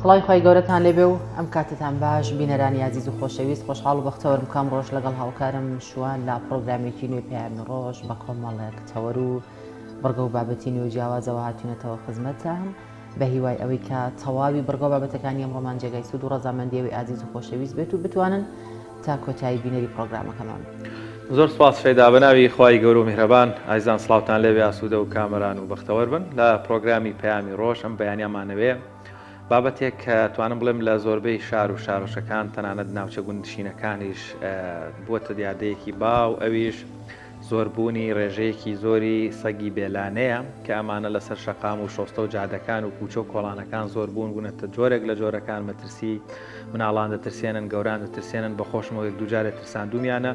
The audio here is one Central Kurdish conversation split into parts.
سڵاوی خوای گەورەتان لێبێ و ئەم کاتەتان باش بینەرانی ئازیز و خۆشەویست خۆشحاڵ و بەختەوەرم کام ڕۆژ لەگەڵ هاوکارم شوان لە پرۆگرامێکی نوێی پەیامی ڕۆژ بە کۆمەڵێک تەوەر و بڕگە و بابەتی نوێ و جیاوازەوە هاتوینەتەوە خزمەتتان بە هیوای ئەوەی کە تەواوی بڕگە و بابەتەکانی ئەمڕۆمان جێگای سوود و ڕەزامەندی ئەوی ئازیز و خۆشەویست بێت و بتوانن تا کۆتایی بینەری پرۆگرامەکەمان بن. زۆر سوپاس شەیدا بەناوی خوای گەورە و میهرەبان ئازیزان سڵاوتان لێبێ ئاسوودە و کامەران و بەختەوەر بن لە پرۆگرامی پەیامی ڕۆژ ئەم بەیانیامانەوێ بابەتێک کە توانم بڵێم لە زۆربەی شار و شارۆچەکان تەنانەت ناوچە گوندنشینەکانیش بووەتە دیاردەیەکی باو ئەویش زۆربوونی ڕێژەیەکی زۆری سەگی بێلانەیە کە ئەمانە لەسەر شەقام و شۆستە و جادەکان و کوچە و کۆڵانەکان زۆربوون بوونەتە جۆرێک لە جۆرەکان مەترسی مناڵان دەترسێنن گەوران دەترسێنن بەخۆشمەوە یەک دووجارێ ترساندومیانە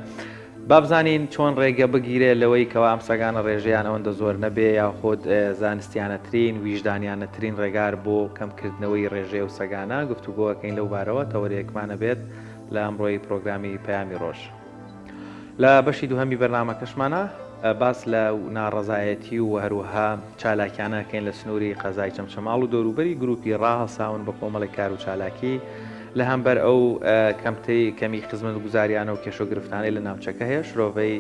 بابزانین چۆن ڕێگە بگیرێ لەوەی کەوا ئەم سەگانە ڕێژەیان ئەوەندە زۆر نەبێ یاخود زانستیانەترین ویژدانیانەترین ڕێگار بۆ کەمکردنەوەی ڕێژەی ئەو سەگانە گفتوگۆ ئەکەین لەو بارەوە تەوەرەیەکمان ئەبێت لە ئەمڕۆی پرۆگرامی پەیامی ڕۆژ. لە بەشی دووهەمی بەرنامەکەشمانا باس لە ناڕەزایەتی و هەروەها چالاکیانە ئەکەین لە سنووری قەزای چەمچەماڵ و دەوروبەری گروپی ڕاهەڵساون بە کۆمەڵێک کار و چالاکی لە هەمبەر ئەو کەمتەی کەمی خزمەتگوزاریانە و کێشە و گرفتانەی لە ناوچەکە هەیە شرۆڤەی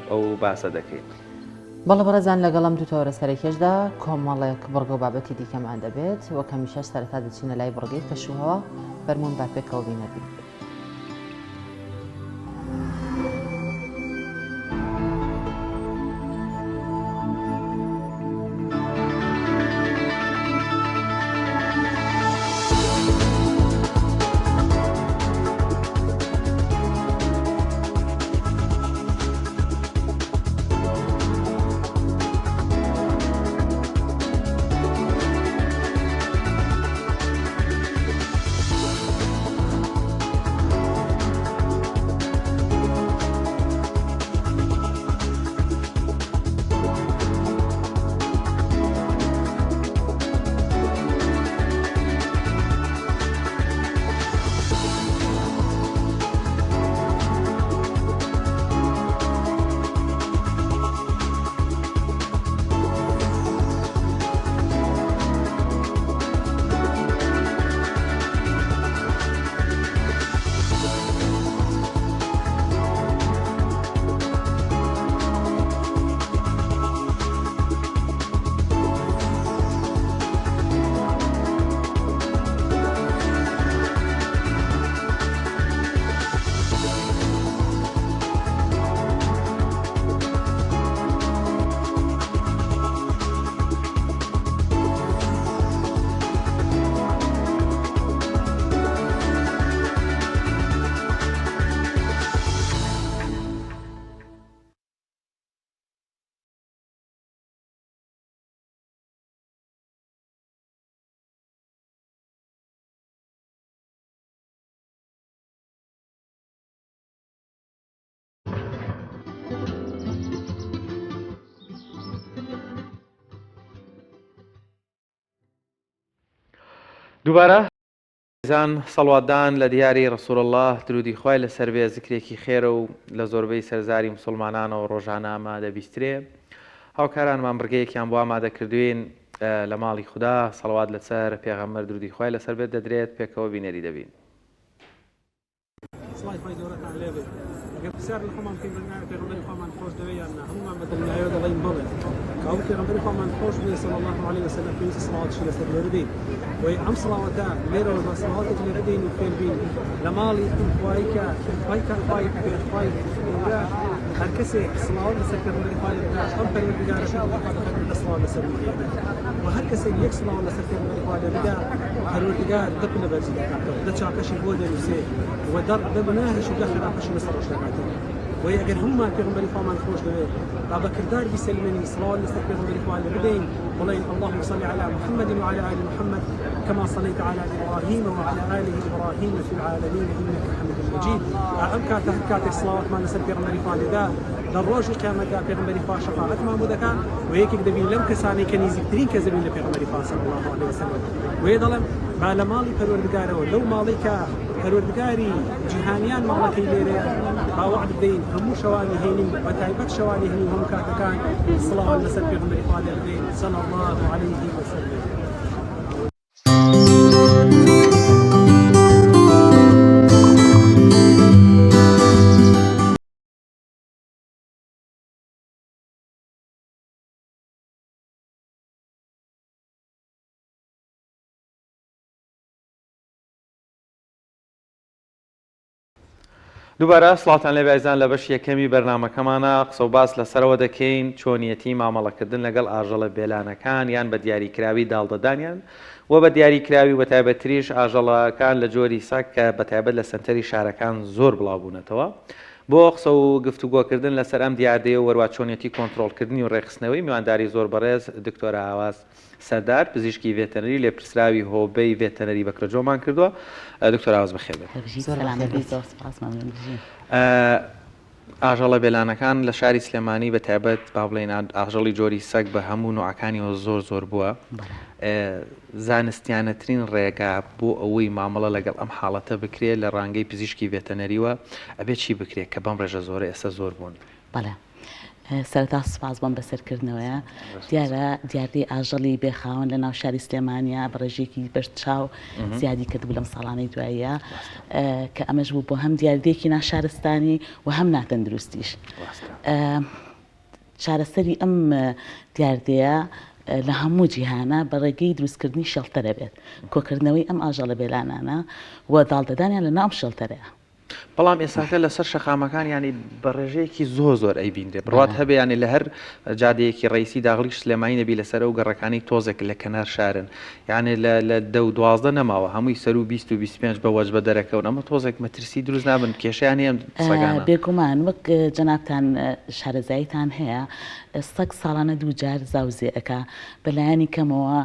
ئەو باسە دەکەین. بەڵێ بەڕێزان لەگەڵ ئەم دوو تەوەرە سەرەکیەشدا کۆمەڵێک بڕگە و بابەتی دیکەمان دەبێت وەک هەمیشەش سەرەتا دەچینە لای بڕگەی کەشوهەوا فەرموون با پێکەوە بینەر بین. دووبارە زان سەڵواتدان لە دیاری رسول اللە درودی خوای لەسەر بێ زکرێکی خێرە و لە زۆربەی سەرزاری موسڵمانانەوە ڕۆژانە ئەمە دەبیسترێ هاوکارانمان بڕگەیەکیان بۆ ئامادە کردوین لە ماڵی خودا سەڵوات لەسەر پێغەمبەر درودی خوای لەسەر بێت دەدرێت پێکەوە بینەری دەبین. سڵای خوای گەورەتان لێ بێت ئەگەر پرسیار لە خۆمان بکەین بڵێین ئایا پێغەمبەری خوامان خۆش دەوێ یان نا هەموومان بە دڵنیایەوە دەڵێین بەڵێ کەوابوو پێغەمبەری خوامان خۆش بوێ صلی الله علیه وسلم پێویستە سڵاواتشی لەسەر لێ بدەین بۆیە ئەم سڵاوەتە لێرەوە بە سڵاواتێک لێ بدەین و فێر بین لە ماڵی ئەم خوای کە خوای کە خوای خوای گەورە هەر کەسێک سڵاوات لەسەر پێغەمبەری خوا لێ بدا ئەم پەروەردگارەشی خوا دەفەرموێ دە سڵاوات لەسەر وی لێ و هەر کەسێک یەک سڵاوات لەسەر پێغەمبەری خوا لێ بدا پەروەردگار دە پلە بەرزی دەکاتەوە دە چاکەشی بۆ دەنووسێ و دە دە گوناهیش و دە خراپەشی لەسەر ڕەش دەکاتەوە بۆیە ئەگەر هەموومان پێغەمبەری خوامان خۆش دەوێت با بە کردار بیسەلمێنین سڵاوات لەسەر پێغەمبەری خوا لێ بدەین بڵێین اللهم صل على محمد وعلى آل محمد كما صليت على إبراهيم وعلى آل إبراهيم في العالمين إنك حميد مجيد ئەم کاتە هەر کاتێک سڵاواتمان لەسەر پێغەمبەری خوا لێدا لە ڕۆژی قیامەتدا پێغەمبەری خوا شەفاعەتمان بۆ دەکا و یەکێک دەبین لەو کەسانەی کە نیزیکترین کەس دەبین لە پێغەمبەری خوا صلی الله علیه وسلم بۆیە دەڵێم با لە ماڵی پەروەردگارەوە لەو ماڵەی کە پەروەردگاری جیهانیان ماڵەکەی لێرەیە با وەعد بدەین هەموو شەوانی هەینی بە تایبەت شەوانی هەینی و هەموو کاتەکان سڵاوات لەسەر پێغەمبەری خوا لێ بدەین صلی الله علیه وسلم. دووبارە سڵاوتان لێبێ ئازیزان لە بەشی یەکەمی بەرنامەکەمانا قسە و باس لەسەرەوە دەکەین چۆنیەتی مامەڵەکردن لەگەڵ ئاژەڵە بێلانەکان یان بە دیاریکراوی داڵدەدانیان و بە دیاریکراوی و بەتایبەتتریش ئاژەڵەکان لە جۆری سەگ کە بەتایبەت لە سەنتەری شارەکان زۆر بڵاوبوونەتەوە بۆ قسە و گفتوگۆکردن لەسەر ئەم دیاردەیە و وەروا چۆنیەتی کۆنترۆڵکردنی و ڕێکخستنەوەی میوانداری زۆر بەڕێز دکتۆر ئاواز سەردار، پزیشکی ڤێتەنەری لێپرسراوی هۆبەی ڤێتەنەری بەکرەجۆمان کردووە. دکتۆر ئاواز بەخێر بێن. بژیت سەلامەت بیت زۆر سوپاس مەمنون بژین. ئاژەڵە بێلانەکان لە شاری سلێمانی بە تایبەت با بڵێین ئاژەڵی جۆری سەگ بە هەموو نوعەکانیەوە زۆر زۆر بووە. زانستیانەترین ڕێگا بۆ ئەوەی مامەڵە لەگەڵ ئەم حاڵەتە بکرێت لە ڕانگەی پزیشکی ڤێتەنەریوە ئەبێ چی بکرێت کە بەم ڕێژە زۆرە ئێستا زۆر بوون؟ بەڵێ سەرەتا سوپاس بۆم بەسەرکردنەوەیە. دیارە دیاردەی ئاژەڵی بێ خاوەن لە ناو شاری سلێمانیا بە ڕێژەیەکی بەرچاو زیادی کردبوو لەم ساڵانەی دواییە کە ئەمەش بوو بۆ هەم دیاردەیەکی ناشارستانی و هەم ناتەندروستیش. چارەسەری ئەم دیاردەیە لە هەموو جیهانە بە ڕێگەی دروستکردنی شێڵتەرە بێت، کۆکردنەوەی ئەم ئاژەڵە بێلانانە و داڵدەدانیان لە ناو ئەم شێڵتەرەیە. بەڵام ئێستاکە لەسەر شەقامەکان یانی بە ڕێژەیەکی زۆر زۆر ئەیبینرێ بڕوات هەبێ یانی لە هەر جادەیەکی ڕئیسی داغلیش سلێمانی نەبی لەسەر ئەو گەڕەکانی تۆزێک لە کەنار شارن یانێ لە لە دە و 12 نەماوە هەمووی سەر و 20 و 25 بە وەجبە دەرەکەون ئەمە تۆزێک مەترسی دروست نابن کێشیان هەیە ئەم سەگانە؟ بێگومان وەک جەنابتان شارەزاییتان هەیە سەگ ساڵانە دووجار زاوزێ ئەکا بەلایەنی کەمەوە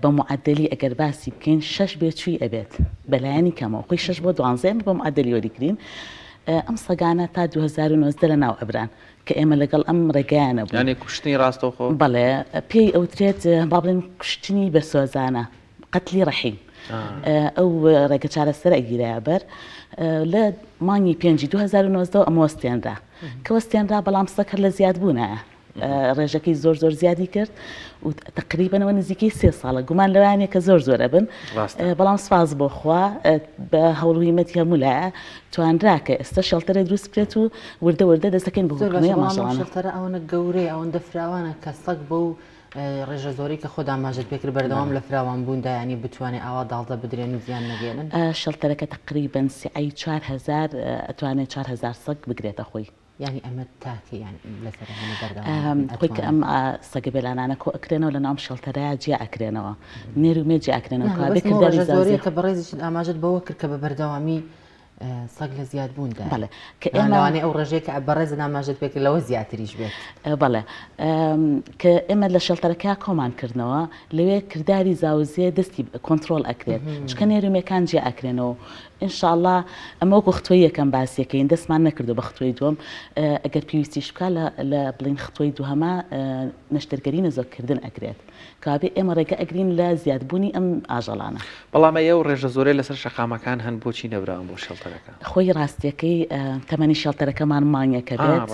بە موعەدەلی ئەگەر باسی بکەین شەش بێچووی ئەبێت بە لایەنی کەمەوە خۆی شەش بۆ دوانزە ئێمە بە موعەدەلی وەریگرین ئەم سەگانە تا 2019 لە ناو ئەبران کە ئێمە لەگەڵ ئەم ڕێگایانە بووین یانێ کوشتنی ڕاستەوخۆ؟ بەڵێ پێی ئەوترێت با بڵێین کوشتنی بە سۆزانە قەتلی ڕەحیم ئەو ڕێگە چارەسەرە ئەگیرایە بەر لە مانگی پێنجی 2019 ئەمە وەستێنرا کە وەستێنرا بەڵام سەگ هەر لە زیادبوونایە ڕێژەکەی زۆر زۆر زیادی کرد و تقریبەنەوە نزیکەی سێ ساڵە گومان لەوانە کە زۆر زۆر ئەبن بەڵام سپاس بۆ خوا بە هەوڵ و هیمەتی هەموو لایە توانرا کە ئێستا shelter ە دروست بکرێت و وردە وردە دەستەکەین بۆ shelter ە ئەوەنە گەورەیە ئەوەندە فراوانە کە سەگ بەو ڕێژە زۆری کە خۆدا ماژت پێکرد بەردەوام لە فراوان بووندا ینی بتوانێت ئاوا داڵدە بدرێن و زیان نەگەێنن shelter ەکە تقریبا سعەی 4000 ئەتوانێت 4000 سەگ بگرێتە خۆی. یانی ئەمە تا کەی یان لەسەر ئەمە بەردەوام دەبن؟ خۆی کە ئەم سەگە بێلانانە کۆ ئەکرێنەوە لە ناو ئەم shelter ەیا جیا ئەکرێنەوە نێر و مێ جیا ئەکرێنەوە کە بێ کرداری زاوزێ کە بەڕێزیشت ئاماژەت بەوە کرد کە بە بەردەوامی سەگ لە زیاد بووندا بەڵێ کە ئێمە لەوانەیە ئەو ڕێژەیە کە بەڕێزت ئاماژەت پێ کرد لەوە زیاتریش بێت بەڵێ کە ئێمە لە shelter ەکە کۆمان کردنەوە لەوێ کرداری زاوزێ دەستی کۆنترۆڵ ئەکرێت چکە نێر و مێکان جیا ئەکرێنەوە ان شاء اللە ئەمە وەکو ختوەی یەکەم باسیەکەین دەستمان نەکردوە بە ختوەی دووەم ئەگەر پێویستیش بکا لە لە بڵین ختوەی دووهەما نەشتەرگەری نەزۆک کردن ئەکرێت کەوابێ ئێمە ڕێگە ئەگرین لە زیادبوونی ئەم ئاژەڵانە. بەڵام ئەی ئەو ڕێژە زۆرەی لەسەر شەقامەکان هەن بۆچی نەبراون بۆ shelter ەکە؟ خۆی ڕاستیەکەی تەمەنی shelter ەکەمان مانگێکە بێت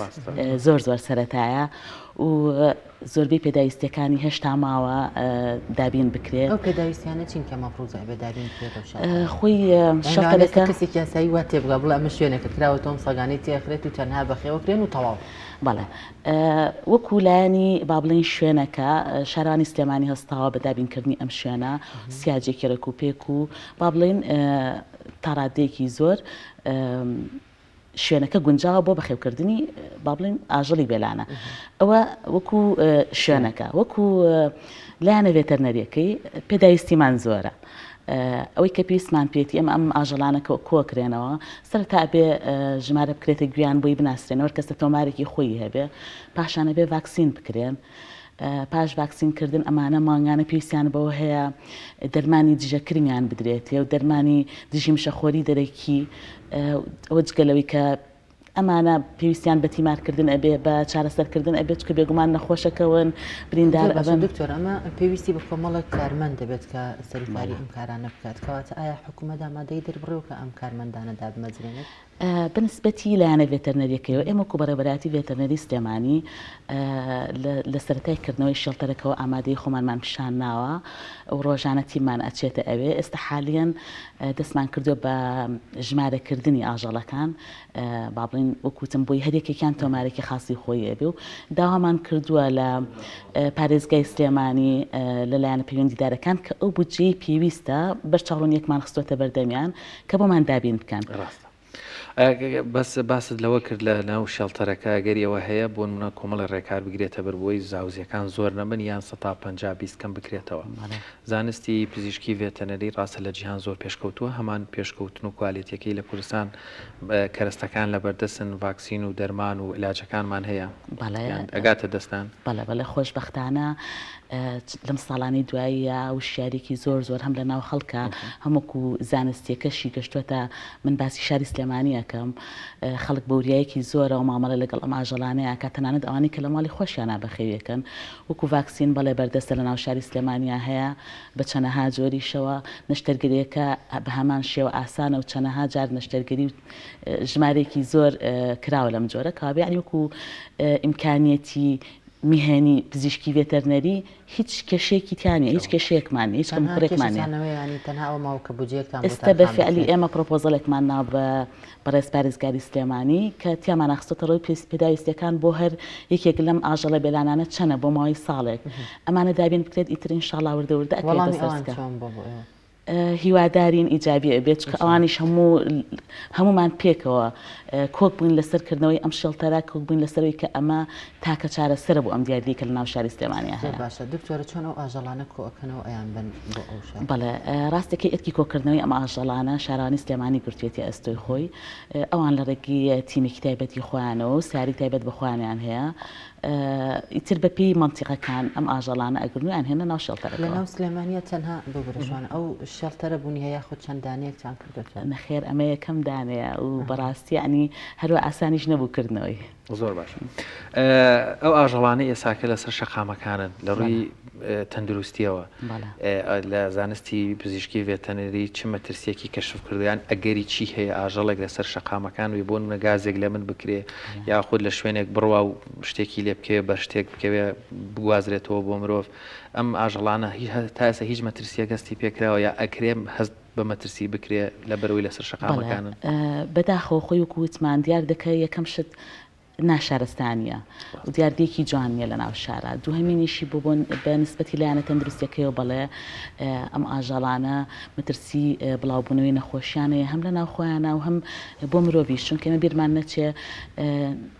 زۆر زۆر سەرەتایە و زۆربەی پێداویستیەکانی هێشتا ماوە دابین بکرێت. ئەو پێداویستیانە چین کە مەفروزە ئەبێ دابین بکرێت لەو shelter ە؟ خۆی shelter ەکە کەسێکی یاسایی وا تێبگا بڵێ ئەمە شوێنێکە کراوەتەوە ئەم سەگانەی تێخرێت و تەنها بەخێوەکرێن و تەواو. بەڵێ وەکو لایەنی با بڵێین شوێنەکە شارەوانی سلێمانی هەستاوە بە دابینکردنی ئەم شوێنە سیاجێکی ڕێکوپێک و با بڵێین تا ڕادەیەکی زۆر شوێنەکە گونجاوە بۆ بەخێوکردنی با بڵێین ئاژەڵی بێلانە ئەوە وەکو شوێنەکە وەکو لایەنە ڤێتەرنەریەکەی پێداویستیمان زۆرە ئەوەی کە پێویستمان پێێتی ئەم ئەم ئاژەڵانە کۆکرێنەوە سەرتا ئەبێ ژمارە بکرێتە گویان بۆی بناسرێنەوە کەسە تۆمارێکی خۆی هەبێ پاشانە بێ ڤاکسین بکرێن پاش ڤاکسین کردن ئەمانە مانگانە پێویستیان بەوە هەیە دەرمانی دژە کرمیان بدرێتێ و دەرمانی دژی مشەخۆری دەرەکی ئەوە جگە لەوەی کە ئەمانە پێویستیان بە تیمارکردن ئەبێ بە چارەسەرکردن ئەبێت چکە بێگومان نەخۆشەکەون بریندار ئەبن. دکتۆر ئەمە پێویستی بە کۆمەڵێک کارمەند دەبێت کە سەرکاری ئەم کارانە بکات کەواتە ئایا حکوومەت ئامادەی دەربڕیوە کە ئەم کارمەندانە دابمەزرێنێت؟ بە نسبەتی لایەنە ڤێتەرنەریەکەیەوە ئێمە وەکو بەڕێوەبەرایەتی ڤێتەرنەری سلێمانی لە سەرەتای کردنەوەی shelter ەکەوە ئامادەیی خۆمانمان پیشان ناوە و ڕۆژانە تیممان ئەچێتە ئەوێ ئێستا حالیەن دەستمان کردووە بە ژمارەکردنی ئاژەڵەکان با بڵێین وەکو وتم بۆی هەر یەکێکیان تۆمارێکی خاصی خۆی ئەبێ و داوامان کردووە لە پارێزگای سلێمانی لە لایەنە پەیوەندیدارەکان کە ئەو بودجەی پێویستە بەرچاوڕوونیەکمان خستۆتە بەردەمیان کە بۆمان دابین بکەن. ڕاستە. بەس باست لەوە کرد لە ناو shelter ەکە ئەگەری ئەوە هەیە بۆ نمونە کۆمەڵی ڕێکار بگرێتە بەر بۆی زاوزیەکان زۆر نەبن یان سەتا 50 20 کەم بکرێتەوە زانستی پزیشکی ڤێتەنەری ڕاستە لە جیهان زۆر پێشکەوتووە هەمان پێشکەوتن و کوالێتیەکەی لە کوردستان کەرەستەکان لەبەردەستن ڤاکسین و دەرمان و علاجەکانمان هەیە یان ئەگاتە دەستان؟ بەڵێ بەڵێ خۆشبەختانە لەم ساڵانەی دواییە وشیاریەکی زۆر زۆر هەم لە ناو خەڵکە هەم وەکو زانستیەکەشی گەشتوەتە من باسی شاری سلێمانی ئەکەم خەڵک بە وریایەکی زۆرەوە مامەڵە لەگەڵ ئەم ئاژەڵانەیە ئەکات تەنانەت ئەوانەی کە لە ماڵی خۆشیانا بەخێوی ئەکەن وەکو ڤاکسین بەڵێ بەردەستە لە ناو شاری سلێمانیا هەیە بە چەنەها جۆریشەوە، نەشتەرگەریەکە بە هەمان شێوە ئاسانە و چەنەها جار نەشتەرگەری و ژمارەیەکی زۆر کراوە لەم جۆرە، کەوابێ یانی وەکو ئیمکانیەتی میهەنی پزیشکی ڤێتەرنەری هیچ کێشەیەکی تیا نیە، هیچ کێشەیەکمان نیە، هیچ کەموکوڕیەکمان نیە. تەنها کێشەتان ئەوەیە یانی تەنها ئەوە ماوە کە بودجەیەکتان بۆ ئێستا بە تەرخان فیعلی بکرێت. ئێمە پرۆپۆزەلێکمان نا بە بەڕێز پارێزگاری سلێمانی کە تیامانا خستۆتە ڕووی پێداویستیەکان بۆ هەر یەکێک لەم ئاژەڵە بێلانانە چەنە بۆ ماوەی ساڵێک ئەمانە دابین بکرێت ئیتر ان شاءاللە وردە وردە ئەکەوێتە وەڵامی سەر ئەوان سکە. چۆن بوو بۆ ئێوە؟ هیوادارین ئیجابی ئەبێت چونکە ئەوانیش هەموو هەموومان پێکەوە کۆک بووین لەسەر کردنەوەی ئەم shelter ە کۆک بووین لەسەرەوەی کە ئەمە تاکە چارەسەرە بۆ ئەم دیاردەی کە لە ناو شاری سلێمانیا زۆر هەیە. باشە دکتۆرە چۆن ئەو ئاژەڵانە کۆئەکەنەوە ئەیانبەن بۆ ئەو شارە؟ بەڵێ ڕاستەکەی ئەرکی کۆکردنەوەی ئەم ئاژەڵانە شارەوانی سلێمانی گرتویەتی ئەستۆی خۆی ئەوان لە ڕێگەی تیمێکی تایبەتی خۆیانەوە و ساری تایبەت بە خۆیانیان هەیە ئیتر بە پێی مەنتیقەکان ئەم ئاژەڵانە ئەگرن و ئەیانهێننە ناو shelter ەکەوە. لە ناو سلێمانیا تەنها ببورە شوان ئەو shelter ە بوونی هەیە یاخود چەند دانەیەکتان کردۆتەوە؟ نەخێر ئەمە یەکەم دانەیە و بەڕاستی یەعنی هەروا ئاسانیش نەبوو کردنەوەی. زۆر باشە ئەو ئاژەڵانەی ئێساکە لەسەر شەقامەکانن لە ڕووی تەندروستیەوە لە زانستی پزیشکی ڤێتەنەری چ مەترسیەکی کەشف کردیان ئەگەری چی هەیە ئاژەڵێک لەسەر شەقامەکان وی بۆ نمونە گازێک لە من بکرێ یاخود لە شوێنێک بڕوا و شتێکی لێ بکەوێ بەر شتێک بکەوێ بگوازرێتەوە بۆ مرۆڤ ئەم ئاژەڵانە تا ئێستا هیچ مەترسیەک هەستی پێکراوە یا ئەکرێ هەست بە مەترسی بکرێ لەبەرئەوەی لەسەر شەقامەکانن؟ بەداخەوە خۆی وەکو وتمان دیاردەکە یەکەم شت ناشارستانیە و دیاردەیەکی جوان نیە لەناو شارا دووهەمینیشی بۆ بۆ بە نسبەتی لایەنە تەندروستیەکەیەوە بەڵێ ئەم ئاژەڵانە مەترسی بڵاوبوونەوەی نەخۆشیان هەیە هەم لەناو خۆیانە و هەم بۆ مرۆڤیش چونکە ئێمە بیرمان نەچێ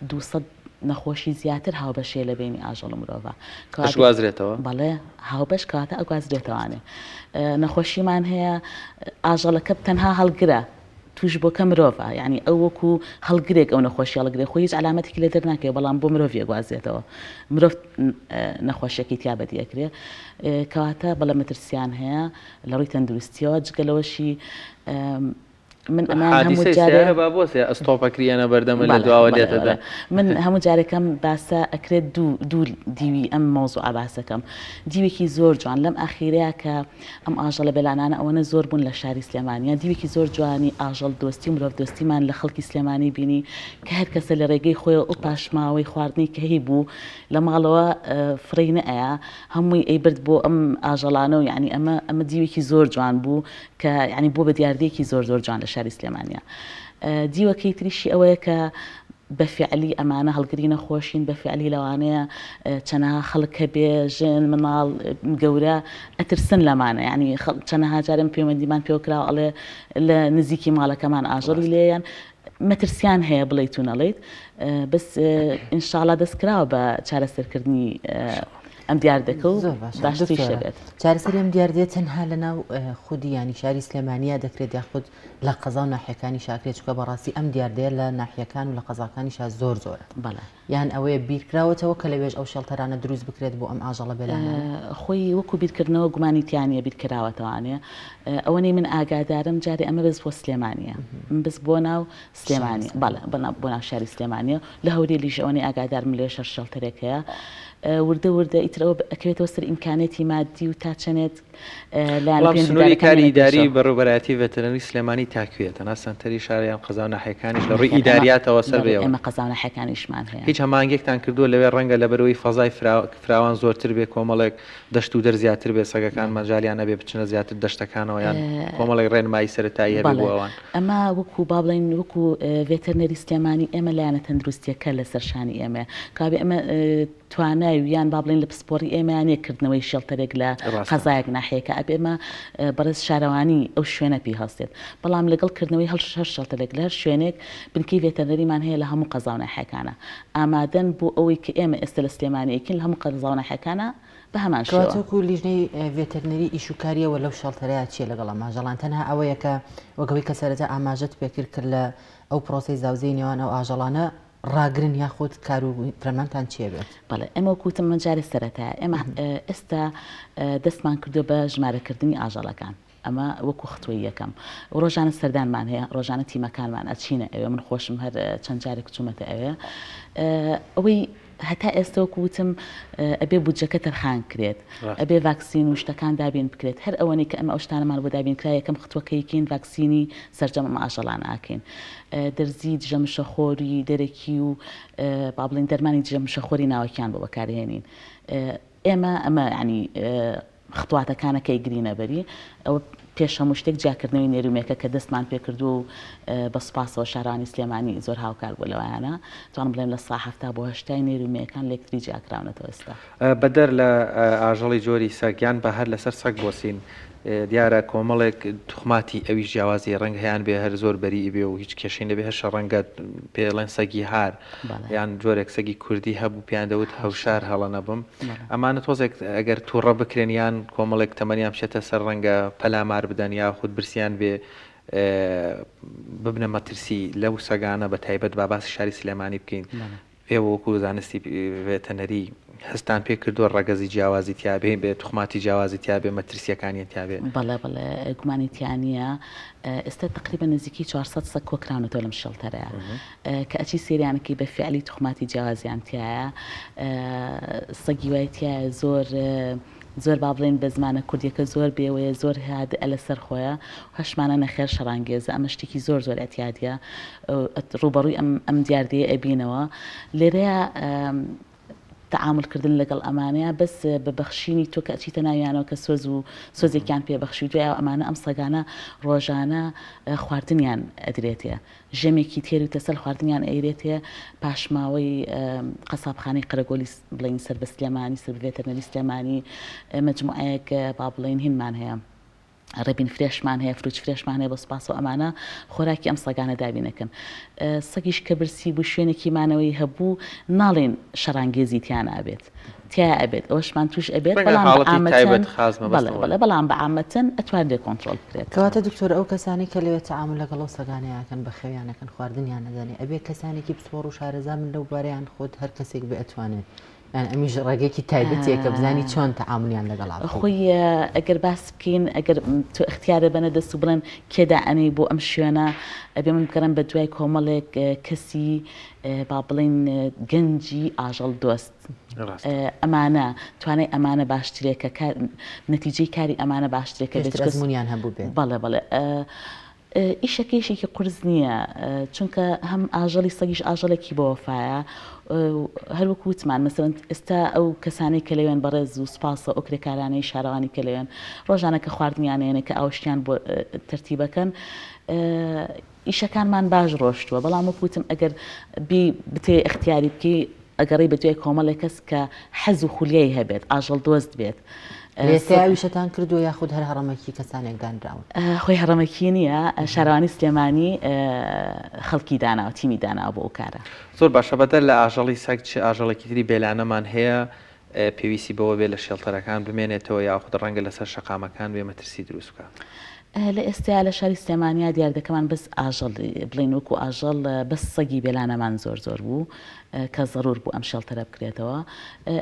200 نەخۆشی زیاتر هاوبەشەیە لە بەینی ئاژەڵ و مرۆڤا. ئەشگوازرێتەوە؟ بەڵێ هاوبەش کەواتە ئەگوازرێتەوانێ. نەخۆشیمان هەیە ئاژەڵەکە تەنها هەڵگرە توشبووەکە مرۆڤە یانی ئەو وەکو هەڵگرێک ئەو نەخۆشی هەڵگرێ خۆی هیچ عەلامەتێکی لێ دەرناکەوێ بەڵام بۆ مرۆڤی ئەگوازرێتەوە مرۆڤ نەخۆشیەکەی تیا بەدی ئەکرێ کەواتە بەڵێ مەترسیان هەیە لە ڕووی تەندروستیەوە جگە لەوەشی من ئەمەیان هەموو حادیسەی جارێ سەیارە با بوەستێ ئەستۆپ ئەکریەنە بەردەمت لە بەڵێ دواوە بەڵێ لێتەدا. بەڵێ من هەموو جارێکەم باسە ئەکرێت دوو دوو دیوی ئەم مەوزوعە باسەکەم دیوێکی زۆر جوان لەم ئاخیرەیا کە ئەم ئاژەڵە بێلانانە ئەوەنە زۆر بوون لە شاری سلێمانیا دیوێکی زۆر جوانی ئاژەڵ دۆستی و مرۆڤ دۆستیمان لە خەڵکی سلێمانی بینی کە هەر کەسە لە ڕێگەی خۆیەوە ئەو پاشماوەی خواردنەی کە هەیبوو لە ماڵەوە فڕێی نەئەیا هەمووی ئەیبرد بۆ ئەم ئاژەڵانە و یانی ئەمە ئەمە دیوێکی زۆر جوان بوو کە یانی بووە بە دیاردەیەکی زۆر زۆر جوان لە شاری سلێمانیا. دیوەکەی تریشی ئەوەیە کە بە فیعلی ئەمانە هەڵگری نەخۆشین، بە فیعلی لەوانەیە چەنەها خەڵک هەبێ، ژن، مناڵ، گەورە ئەترسن لەمانە، یانی چەنەها جار ئێمە پەیوەندیمان پێوە کراوە ئەڵێ لە نزیکی ماڵەکەمان ئاژەڵی لێیە یان مەترسیان هەیە بڵێیت و نەڵێیت، بەس ئینشاڵا دەست کراوە بە چارەسەرکردنی ئەم دیاردەکە و زۆر باشە باشتریش دکتۆرە دەبێت. چارەسەری ئەم دیاردەیە تەنها لە ناو خودی یانی شاری سلێمانیا دەکرێت یاخود لە قەزا و ناحیەکانی شاکرێت چونکە بەڕاستی ئەم دیاردەیە لە ناحیەکان و لە قەزاکانی شا زۆر زۆرە بەڵێ. یان ئەوەیە بیرکراوەتەوە کە لەوێش ئەو shelter انە دروست بکرێت بۆ ئەم ئاژەڵە بێلانانە؟ خۆی وەکو بیرکردنەوە گومانی تیا نیە بیرکراوەتەوانێ ئەوەنەی من ئاگادارم جارێ ئەمە بەس بۆ سلێمانیە بەس بۆ ناو سلێمانی بەڵێ بۆ ناو شاری سلێمانیە لە هەولێریش ئەوەنەی ئاگادارم لەوێش هەر shelter ێک هەیە وردە وردە ئیتر ئەوە ئەکەوێتەوە سەر ئیمکانێتی مادی و تا چەنێت لایەنە بەڵام سنووری پەیوەندیدارەکان کاری یەنە ئیداری پێشەوە. بەڕێوەبەرایەتی ڤێتەرنەری سلێمانی تا کوێیە؟ تەنها سەنتەری شار یان قەزا و ناحیەکانیش لە ڕووی نەخێر ئەمە ئیداریاتەوە سەر بەڵێ بە ئێوەن؟ ئێمە قەزا و ناحیەکانیشمان هەیە. هیچ هەماهەنگیەکتان کردووە لەوێ ڕەنگە لەبەرئەوەی فەزای فراوان زۆرتر بێ کۆمەڵێک دەشت و دەر زیاتر بێ سەگەکان مەجالیان هەبێ بچنە زیاتر دەشتەکانەوە یان کۆمەڵێک ڕێنمایی سەرەتایی هەبێ بۆ بەڵێ ئەوان؟ ئەمە وەکو با بڵێین وەکو ڤێتەرنەری سلێمانی ئێمە لایەنە تەندروستیەکە لەسەر شانی ئێمەیە کەوابێ ئێمە. توانای و یان با بڵێین لە پسپۆڕی ئێمەیا نیە کردنەوەی shelter ێک لە قەزایەک ناحیەکە ئەبێ ئێمە بەڕێز شارەوانی ئەو شوێنە پێی هەڵسێت بەڵام لەگەڵ کردنەوەی هەر shelter ێک لە هەر شوێنێک بنکەی veterinary مان هەیە لە هەموو قەزا و ناحیەکانە ئامادەن بۆ ئەوەی کە ئێمە ئێستا لە سلێمانی ئەیکەین لە هەموو قەزا و ناحیەکانە بە هەمان شێوە. کەواتە وەکو لیژنەی ڤێتەرنەری ئیش و کاری ئێوە لەو shelter ەیا چییە لەگەڵ ئەم ئاژەڵان؟ تەنها ئەوەیە کە وەک ئەوەی کە سەرەتا ئاماژەت پێکرد کە لە ئەو پرۆسەی زاوزێی نێوان ئەو ئاژەڵانە ڕاگرن یاخود کار و فەرمانتان چییە بێت؟ بەڵێ ئێمە وەکو وتم ئەمە جارێ سەرەتایە ئێمە ئێستا دەستمان کردووە بە ژمارەکردنی ئاژەڵەکان ئەمە وەکو ختوەی یەکەم ڕۆژانە سەردانمان هەیە ڕۆژانە تیمەکانمان ئەچینە ئەوێ من خۆشم هەر چەند جارێک چوومەتە ئەوێ ئەوەی هەتا ئێستە وەکو وتم ئەبێ بودجەکە تەرخان کرێت ئەبێ ڤاکسین و شتەکان دابین بکرێت هەر ئەوەنەی کە ئەمە ئەو شتانەمان بۆ دابین کرا یەکەم ختوەکە یکەین ڤاکسینی سەرجەم ئەم ئاژەڵانە ئەکەین دەرزی دژە مشەخۆری دەرەکی و با بڵێین دەرمانی دژە مشەخۆری ناوەکیان بۆ بەکارهێنین ئێمە ئەمە یانی خطواتەکانە کە ئەیگرینە بەری، ئەوە پێش هەموو شتێک جیاکردنەوەی نێرومێکە کە دەستمان پێکردووە و بە سوپاسەوە شارەوانی سلێمانی زۆر هاوکار بووە لەوەیانە، توانم بڵێم لە سا 70 بۆ هەشتای نێرومێکان لە یەکتری جیاکراونەتەوە ئێستا. بەدەر لە ئاژەڵی جۆری سەگ یان بە هەر لەسەر سەگ بوەسین دیارە کۆمەڵێک توخماتی ئەویش جیاوازی ڕەنگ هەیان بێ هەر زۆر بەریئی بێ و هیچ کێشەی نەبێ هەشە ڕەنگە پێڵێن سەگی هار یان جۆرێک سەگی کوردی هەبوو پێیان دەوت هەوشار هەڵە نەبم ئەمانە تۆزێک ئەگەر توڕە بکرێن یان کۆمەڵێک تەمەنیان بچێتە سەر ڕەنگە پەلامار بدەن یاخود برسیان بێ ببنە مەترسی لەو سەگانە بە تایبەت با باسی شاری سلێمانی بکەین ئێوە وەکو زانستی ڤێتەنەری هەستان پێ کردووە ڕەگەزی جیاوازی تیا بێ بێ توخماتی جیاوازی تیا بێ مەترسیەکانیان تیا بێ؟ بەڵێ بەڵێ گومانی تیا نییە ئێستا تەقریبەن نزیکەی 400 سەگ کۆکراونەتەوە لەم shelter ەیە کە ئەچی سەیریان ئەکەی بە فیعلی توخماتی جیاوازیان تیایە سەگی وای تیایە زۆر زۆر با بڵێین بە زمانە کوردیەکە زۆر بێوەیە زۆر هادئە لەسەر خۆیە و هەشمانە نەخێر شەڕانگێزە ئەمە شتێکی زۆر زۆر ئەتیادیە ڕووبەڕووی ئەم ئەم دیاردەیە ئەبینەوە لێرەیە تەعامول کردن لەگەڵ ئەمانەیە بەس بە بەخشینی تۆ کە ئەچیتە ناویانەوە کە سۆز و سۆزێکیان پێ بەخشی و دوای ئەمانە ئەم سەگانە ڕۆژانە خواردنیان ئەدرێتێ ژەمێکی تێر و تەسەل خواردنیان ئەیرێتێ پاشماوەی قەسابخانەی قەرەگۆلی بڵێین سەر بە سلێمانی سەر بە ڤێتەرنەری سلێمانی مەجموعەیەک با بڵێین هینمان هەیە ڕێبین fresh مان هەیە fruit fresh مان هەیە بە سوپاسەوە ئەمانە خۆراکی ئەم سەگانە دابینەکەن سەگیش کە برسی بوو شوێنێکی مانەوەی هەبوو ناڵێن شەڕانگێزی تیا نابێت تیا ئەبێت ئەوەشمان توش ئەبێت بەڵام بەڵێ بەڵام بە عامەتەن ئەتوانرێت کۆنترۆڵ بکرێت. کەواتە دکتۆر ئەو کەسانەی کە لەوێ تەعامول لەگەڵ ئەو سەگانەیا ئەکەن بەخێویان ئەکەن خواردنیان ئەدەنێ ئەبێ کەسانێکی پسپۆڕ و شارەزا بن لەو بوارە یان خۆت هەر کەسێک بێ ئەتوانێ یان ئەمیش ڕێگەیەکی تایبەتیە کە بزانی چۆن تەعامولیان لەگەڵا بکەی. خۆی ئەگەر باس بکەین ئەگەر تۆ ئیختیارت بەنە دەست و بڵێن کێ دائەنێی بۆ ئەم شوێنە ئەبێ من بگەڕێم بە دوای کۆمەڵێک کەسی با بڵێین گەنجی ئاژەڵ دۆست ئەمانە توانای ئەمانە باشترێ کە کار نەتیجەی کاری ئەمانە باشترێ کە پێشتر ئەزموونیان هەبوو بێت. بەڵێ بەڵێ ئیشەکە ئیشێکی قورس نییە چونکە هەم ئاژەڵی سەگیش ئاژەڵێکی بەوەفایە هەروەکو وتمان مەسەلەن ئێستا ئەو کەسانەی کە لەوێن بەڕێز و سوپاسە ئەو کرێکارانەی شارەوانی کە لەوێن ڕۆژانە کە خواردنیان ئەیەنێ کە ئاوشتیان بۆ تەرتیبەکەن ئیشەکانمان باش ڕۆشتووە بەڵام وەک وتم ئەگەر بی بتەوێ ئیختیاری بکەی ئەگەڕێی بە دوای کۆمەڵێک کەس کە حەز و خولیای هەبێت ئاژەڵ دۆست بێت. لە ئێستا ئەویشەتان کردووە یاخود هەر هەڕەمەکی کەسانێک دانراون؟ خۆی هەڕەمەکی نییە شارەوانی سلێمانی خەڵکی داناوە تیمی داناوە بۆ ئەو کارە. زۆر باشە بەدەر لە ئاژەڵی سەگ چ ئاژەڵێکی تری بێلانەمان هەیە پێویستی بەوە بێ لە shelter ەکان بمێنێتەوە یاخود ڕەنگە لەسەر شەقامەکان بێ مەترسی دروست بکا؟ لە ئێستایا لە شاری سلێمانیا دیاردەکەمان بەس ئاژەڵ بڵێین وەکو ئاژەڵ بەس سەگی بێلانەمان زۆر زۆر بوو کە زەرور بوو ئەم shelter ە بکرێتەوە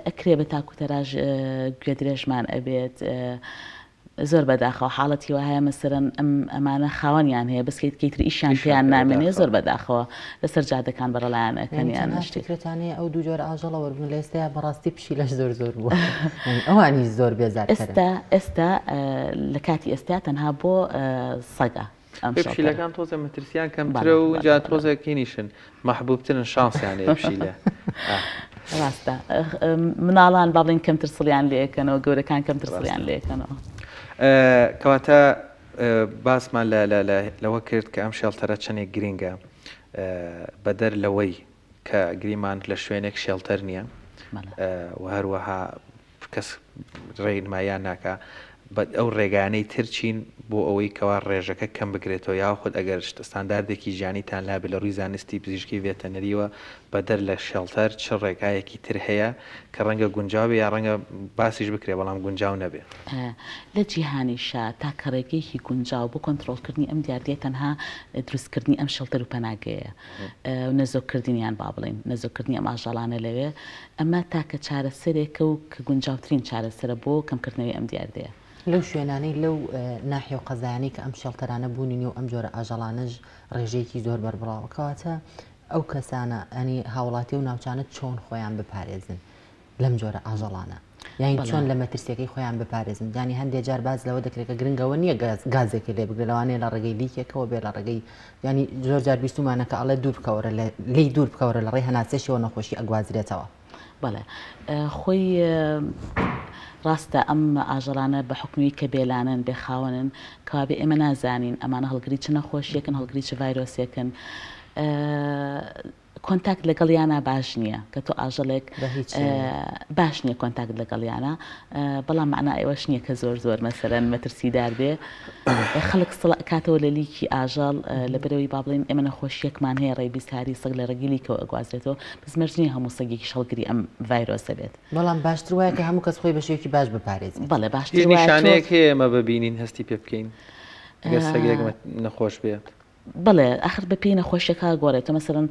ئەکرێ بە تاکوتەراش گوێدرێژمان ئەبێت زۆر بەداخەوە حاڵەتی وایە مەسەرەن ئەم ئەمانە خاوەنیان هەیە بەس کەیتر ئیشیان پێیان نامێنێ زۆر بەداخەوە لەسەر جادەکان بەرەڵایان ئەکەن یان شتێک. فکرەتان هەیە ئەو دوو جۆرە ئاژەڵە وەربگرن لە ئێستایا بەڕاستی پشیلەش زۆر زۆر بووە یانی ئەوانیش زۆر بێزارکەرن. ئێستا ئێستا لە کاتی ئێستا تەنها بۆ سەگە ئەم شەڵتەرە. پشیلەکان تۆزێ مەترسیان کەمترە و جا تۆزێک هینیشن مەحبوبترن شانسیان هەیە پشیلە. ڕاستە مناڵان با بڵێین کەمتر سڵیان لێ ئەکەنەوە گەورەکان کەمتر سڵیان لێ ئەکەنەوە. کەواتە باسمان لەوە کرد کە ئەم shelter ە چەندێک گرینگە بەدەر لەوەی کە گریمان لە شوێنێک shelter نییە. و هەروەها کەس ڕێنماییان ناکا بە ئەو ڕێگانەی تر چین بۆ ئەوەی کەوا ڕێژەکە کەم بکرێتەوە یاخود ئەگەر ستانداردێکی ژیانیتان لابێ لە ڕووی زانستی پزیشکی ڤێتەنەریەوە بەدەر لە shelter چ ڕێگایەکی تر هەیە کە ڕەنگە گونجاو بێ یا ڕەنگە باسیش بکرێ بەڵام گونجاو نەبێ؟ لە جیهانیشا تاکە ڕێگەیەکی گونجاو بۆ کۆنترۆڵکردنی ئەم دیاردەیە تەنها دروستکردنی ئەم shelter و پەناگەیە و نەزۆککردنیان با بڵێین نەزۆککردنی ئەم ئاژەڵانە لەوێ ئەمە تاکە چارەسەرێکە و کە گونجاوترین چارەسەرە بۆ کەمکردنەوەی ئەم دیاردەیە. لەو شوێنانەی لەو ناحیە و قەزایانەی کە ئەم shelter انە بوونی نیە و ئەم جۆرە ئاژەڵانەش ڕێژەیەکی زۆر بەربڵاوە کەواتە ئەو کەسانە ینی هاوڵاتی و ناوچانە چۆن خۆیان بپارێزن لەم جۆرە ئاژەڵانە یانی چۆن لە مەترسیەکەی خۆیان بپارێزن یانی هەندێک جار باز لەوە دەکرێت کە گرنگەوە نییە گازێکی لێ بگرێت لەوانەیە لە ڕێگەی لیکێکەوە بێ لە ڕێگەی ینی زۆر جار بیستومانە کە ئەڵێ دوور بکەوەرە لێی دوور بکەوەرە لە ڕێی هەناسەشەوە نەخۆشی ئەگوازرێتەوە. بەڵێ خۆی ڕاستە ئەم ئاژەڵانە بە حوکمی کە بێلانەن بێ خاوەنن کەوابێ ئێمە نازانین ئەمانە هەڵگری چ نەخۆشیەکن هەڵگری چ ڤایرۆسێکن contact لەگەڵیانا باش نییە کە تۆ ئاژەڵێک باش نییە contact لەگەڵیانە بەڵام مەعنا ئەوەش نییە کە زۆر زۆر مەسەلەن مەترسیدار بێ خەڵک سڵ ئەکاتەوە لە لیکی ئاژەڵ لەبەرەوەی با بڵێین ئێمە نەخۆشیەکمان هەیە rabies هاری سەگ لە ڕێگەی لیکەوە ئەگوازرێتەوە بەس مەرج نییە هەموو سەگێکیش هەڵگری ئەم ڤایرۆسە بێت. بەڵام باشتر وایە کە هەموو کەس خۆی بە شێوەیەکی باش بپارێزێت. بەڵێ باشتر هیچ وایە تۆ نیشانەیەک هەیە ئێمە ببینین هەستی پێ بکەین گەر سەگێک نەخۆش بێت؟ بەڵێ ئاخر بە پێی نەخۆشیەکە ئەگۆڕێت تۆ مەسەلەن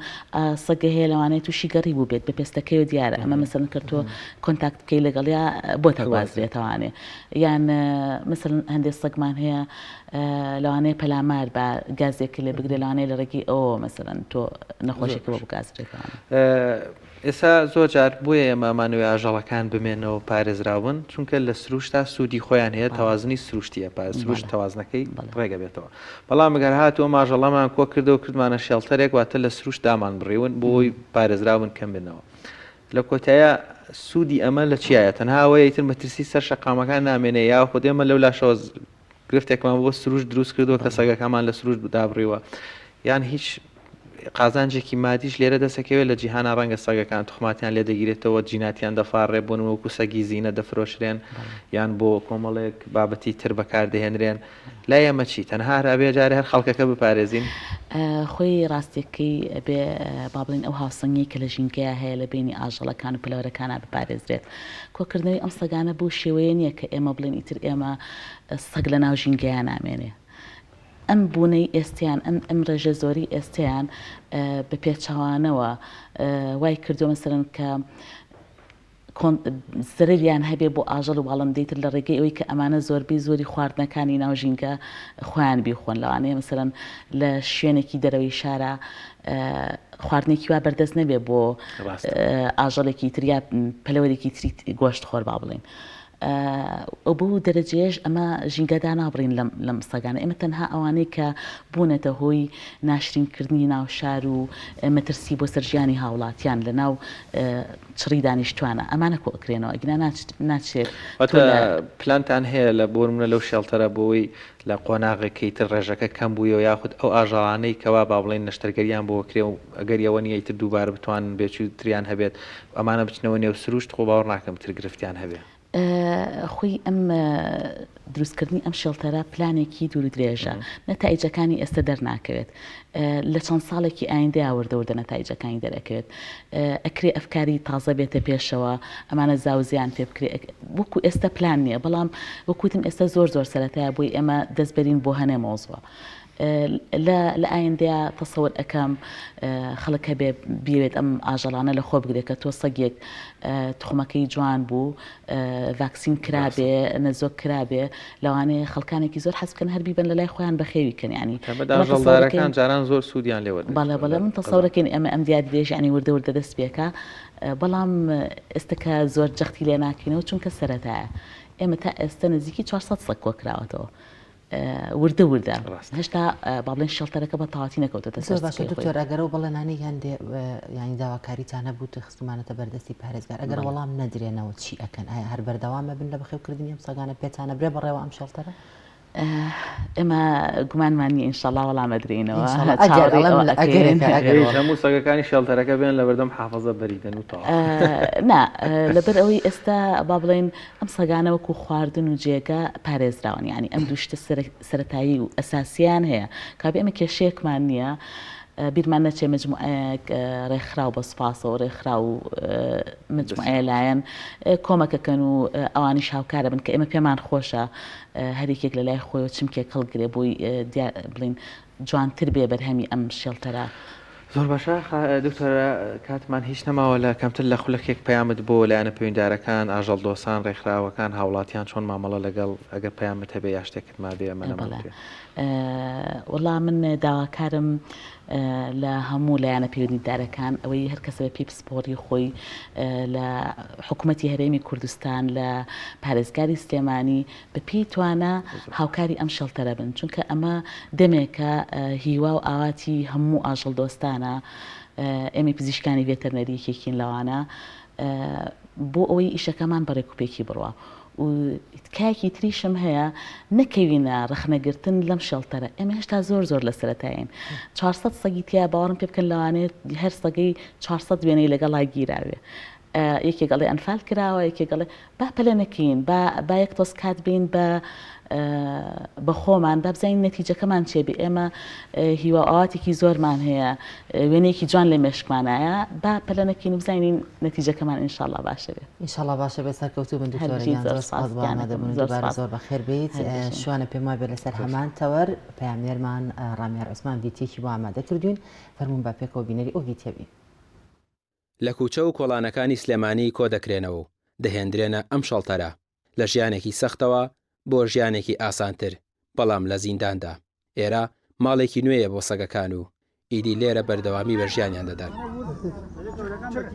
سەگە هەیە لەوانەیە تووشی گەڕی بووبێت بە پێستەکەیەوە دیارە ئەمە مەسەلەن کە تۆ contact بکەی لەگەڵیا بۆت ئەگوازرێتەوانێ یان مەسەلەن هەندێک سەگمان هەیە لەوانەیە پەلامار بە گازێک لێ بگرێ لەوانەیە لە ڕێگەی ئەوەوە مەسەلەن تۆ نەخۆشیەکە بۆ بگازرێتەوە. ئێستا زۆر جار بۆیە ئێمە ئەمانەوێ ئاژەڵەکان بمێنەوە و پارێزراو بن چونکە لە سروشتا سوودی خۆیان هەیە تەوازنی سروشتیە پا سروشت تەوازنەکەی ڕێگە بێتەوە بەڵام گەر هاتوو ئەم ئاژەڵەمان کۆ کردەوە کردمانە shelter ێک واتە لە سروشت دامان بڕیون بۆی پارێزراو بن کەم بنەوە لە کۆتایە سوودی ئەمە لە چیایە تەنها ئەوەیە ئیتر مەترسی سەر شەقامەکان نامێنێ یاخود ئێمە لەو لاشەوە گرفتێکمان بۆ سروشت دروست کردووە کە سەگەکەمان لە سروشت دابڕیوە یان هیچ قازانجێکی مادیش لێرە دەسەکەوێت لە جیهانا ڕەنگە سەگەکان توخماتیان لێ دەگیرێتەوە جیناتیان دەفاڕێ بۆ نموونە وەکو سەگی زینە دەفرۆشرێن یان بۆ کۆمەڵێک بابەتی تر بەکاردەهێنرێن لای ئێمە چی تەنها هەر ئەبێ جارێ هەر خەڵکەکە بپارێزین؟ خۆی ڕاستیەکەی ئەبێ با بڵێین ئەو هاوسەنگیەی کە لە ژینگەیا هەیە لە بەینی ئاژەڵەکان و پەلەوەرەکانا بپارێزرێت. کۆکردنەوەی ئەم سەگانە بەو شێوەیە نییە کە ئێمە بڵێین ئیتر ئێمە سەگ لە ناو ژینگەیا نامێنێ. ئەم بوونەی ئێستەیان، ئەم ئەم ڕێژە زۆری ئێستەیان بە پێچەوانەوە وای کردووە مەسەلەن کە زەرەریان هەبێ بۆ ئاژەڵ و باڵندەی تر لە ڕێگەی ئەوەی کە ئەمانە زۆربەی زۆری خواردنەکانی ناو ژینگە خۆیان بیخۆن لەوانەیە مەسەلەن لە شوێنێکی دەرەوەی شارا خواردنێکی وا بەردەست نەبێ بۆ ئاژەڵێکی تر یا پەلەوەرێکی تری گۆشت خۆر با بڵێین ئەو بەو دەرەجەیەش ئەمە ژینگە دانابڕین لەم لەم سەگانە ئێمە تەنها ئەوانەی کە بوونەتە هۆی ناشرینکردنی ناو شار و مەترسی بۆ سەر ژیانی هاوڵاتیان لە ناو چڕی دانیشتوانە ئەمانە کۆ ئەکرێنەوە ئەگینا ناچێت واتە پلانتان هەیە لە بۆ نمونە لەو shelter ە بۆی لە قۆناغێکەی تر ڕێژەکە کەم بوویەوە یاخود ئەو ئاژەڵانەی کەوا با بڵێین نەشتەرگەریان بۆ کرێ و ئەگەری ئەوە نییە ئیتر دووبارە بتوانن بێچوو تریان هەبێت ئەمانە بچنەوە نێو سروشت خۆ باوەڕ ناکەم تر گرفتیان هەبێ. خۆی ئەم دروستکردنی ئەم shelter ە پلانێکی دوور و درێژە نەتایجەکانی ئێستا دەرناکەوێت لە چەند ساڵێکی ئایندەیا وردە وردە نەتایجەکانی دەرەکەوێت ئەکرێ ئەفکاری تازە بێتە پێشەوە ئەمانە زاوزێیان پێ بکرێ وەکو ئێستا پلان نییە بەڵام وەکوتم ئێستا زۆر زۆر سەرەتایە بۆی ئێمە دەست بەرین بۆ هەنێ مەوزوع لە لە ئایندەیا تەسەور ئەکەم خەڵک هەبێ بیەوێت ئەم ئاژەڵانە لە خۆ بگرێت کە تۆ سەگێک توخمەکەی جوان بوو ڤاکسین کرابێ نەزۆک کرابێ لەوانەیە خەڵکانێکی زۆر حەز بکەن هەر بیبەن لە لای خۆیان بەخێوی کەن یانی تایبەت ئاژەڵدارەکان جاران زۆر سوودیان لێ وەردەگرت بەڵێ بەڵێ من تەسەورەکەین ئێمە ئەم دیاردەیەش یانی وردە وردە دەست پێکا بەڵام ئێستا کە زۆر جەختی لێ ناکەینەوە چونکە سەرەتایە ئێمە تا ئێستا نزیکی 400 سەگ کۆکراوەتەوە وردە وردە هێشتا با بڵێن shelter ەکە بە تەواتی نەکەوتۆتە سەر زۆر باشە سکەی خۆی. دکتۆر ئەگەر ئەو بەڵێنانەی هەندێ یانی داواکاریتان هەبوو خستومانەتە بەردەستی پارێزگار ئەگەر وەڵام نەدرێنەوە چی ئەکەن ئایا هەر بەردەوام ئەبن لە بەخێوکردنی ئەم سەگانە پێتان ئەبرێ بەڕێوە ئەم shelter ە؟ ئێمە گومانمان نیە ئینشەڵا وەڵام ئەدرێینەوە هەموو سەگەکانی shelter ەکە بێن لە بەردەم حافزە بەریدەن و تەواو. نا لەبەر ئەوەی ئێستا با بڵێین ئەم سەگانە وەکو خواردن و جێگە پارێزراون یانی ئەم دوو شتە سەرەتایی و ئەساسیان هەیە کابێ ئێمە کێشەیەکمان نییە بیرمان نەچێ مجموعەیەک ڕێکخراو بە سوپاسەوە ڕێکخراو و مجموعەیە لایەن کۆمەکەکەن و ئەوانیش هاوکارە بن کە ئێمە پێمان خۆشە هەر یەکێک لە لای خۆیەوە چمکێک هەڵگرێ بۆی دیار بڵین جوانتر بێ بەرهەمی ئەم shelter ە. زۆر باشە دکتۆرە کاتمان هیچ نەماوە لە کەمتر لە خولەکێک پەیامت بۆ لایەنە پەیوەندیدارەکان ئاژەڵ دۆسان ڕێکخراوەکان هاوڵاتیان چۆن مامەڵە لەگەڵ ئەگەر پەیامت هەبێ یا شتێکت مابێ ئەمە نەمان بەڵێ وەڵا من داواکارم لە هەموو لایەنە پەیوەندیدارەکان ئەوەی هەر کەسە بە پێی پسپۆڕی خۆی لە حکوومەتی هەرێمی کوردستان لە پارێزگاری سلێمانی بە پێی توانا هاوکاری ئەم شێڵتەرە بن چونکە ئەمە دەمێکە هیوا و ئاواتی هەموو ئاژەڵدۆستانە ئێمەی پزیشکانی ڤێتەرنەری یەکێکین لەوانە بۆ ئەوەی ئیشەکەمان بە ڕێکوپێکی بڕوا و تکایەکی تریشم هەیە نەکەوینە ڕەخنەگرتن لەم shelter ە ئێمە هێشتا زۆر زۆر لە سەرەتایین 400 سەگی تیا باوەڕم پێ بکەن لەوانەیە هەر سەگەی 400 وێنەی لەگەڵا گیراوێ یەکێک ئەڵێ ئەنفال کراوە یەکێک ئەڵێ با پەلە نەکەین با با یەک تۆز کات بین بە بە خۆمان با بزانین نەتیجەکەمان چێ بێ ئێمە هیوا و ئاواتێکی زۆرمان هەیە وێنەیەکی جوان لە مێشکمانایە با پەلە نەکەین و بزانین نەتیجەکەمان ئینشاءاللە باشە بێ. ئینشاءاللە باشە بێت سەرکەوتوو بن دکتۆرە گیان زۆر سپاس بۆ ئامادەبوونت دووبارە زۆر بەخێر بێیت شوانە پێم وابێ لەسەر هەمان تەوەر پەیامنێرمان ڕامیار عوسمان ڤیتیەکی بۆ ئامادە کردوین فەرموون با پێکەوە بینەری ئەو ڤیتیە بین. لە کوچە و کۆڵانەکانی سلێمانی کۆدەکرێنەوە و دەهێندرێنە ئەم شەڵتەرە، لە ژیانێکی سەختەوە بۆ ژیانێکی ئاسانتر، بەڵام لە زینداندا. ئێرە ماڵێکی نوێیە بۆ سەگەکان و ئیدی لێرە بەردەوامی بە ژیانیان دەدەن.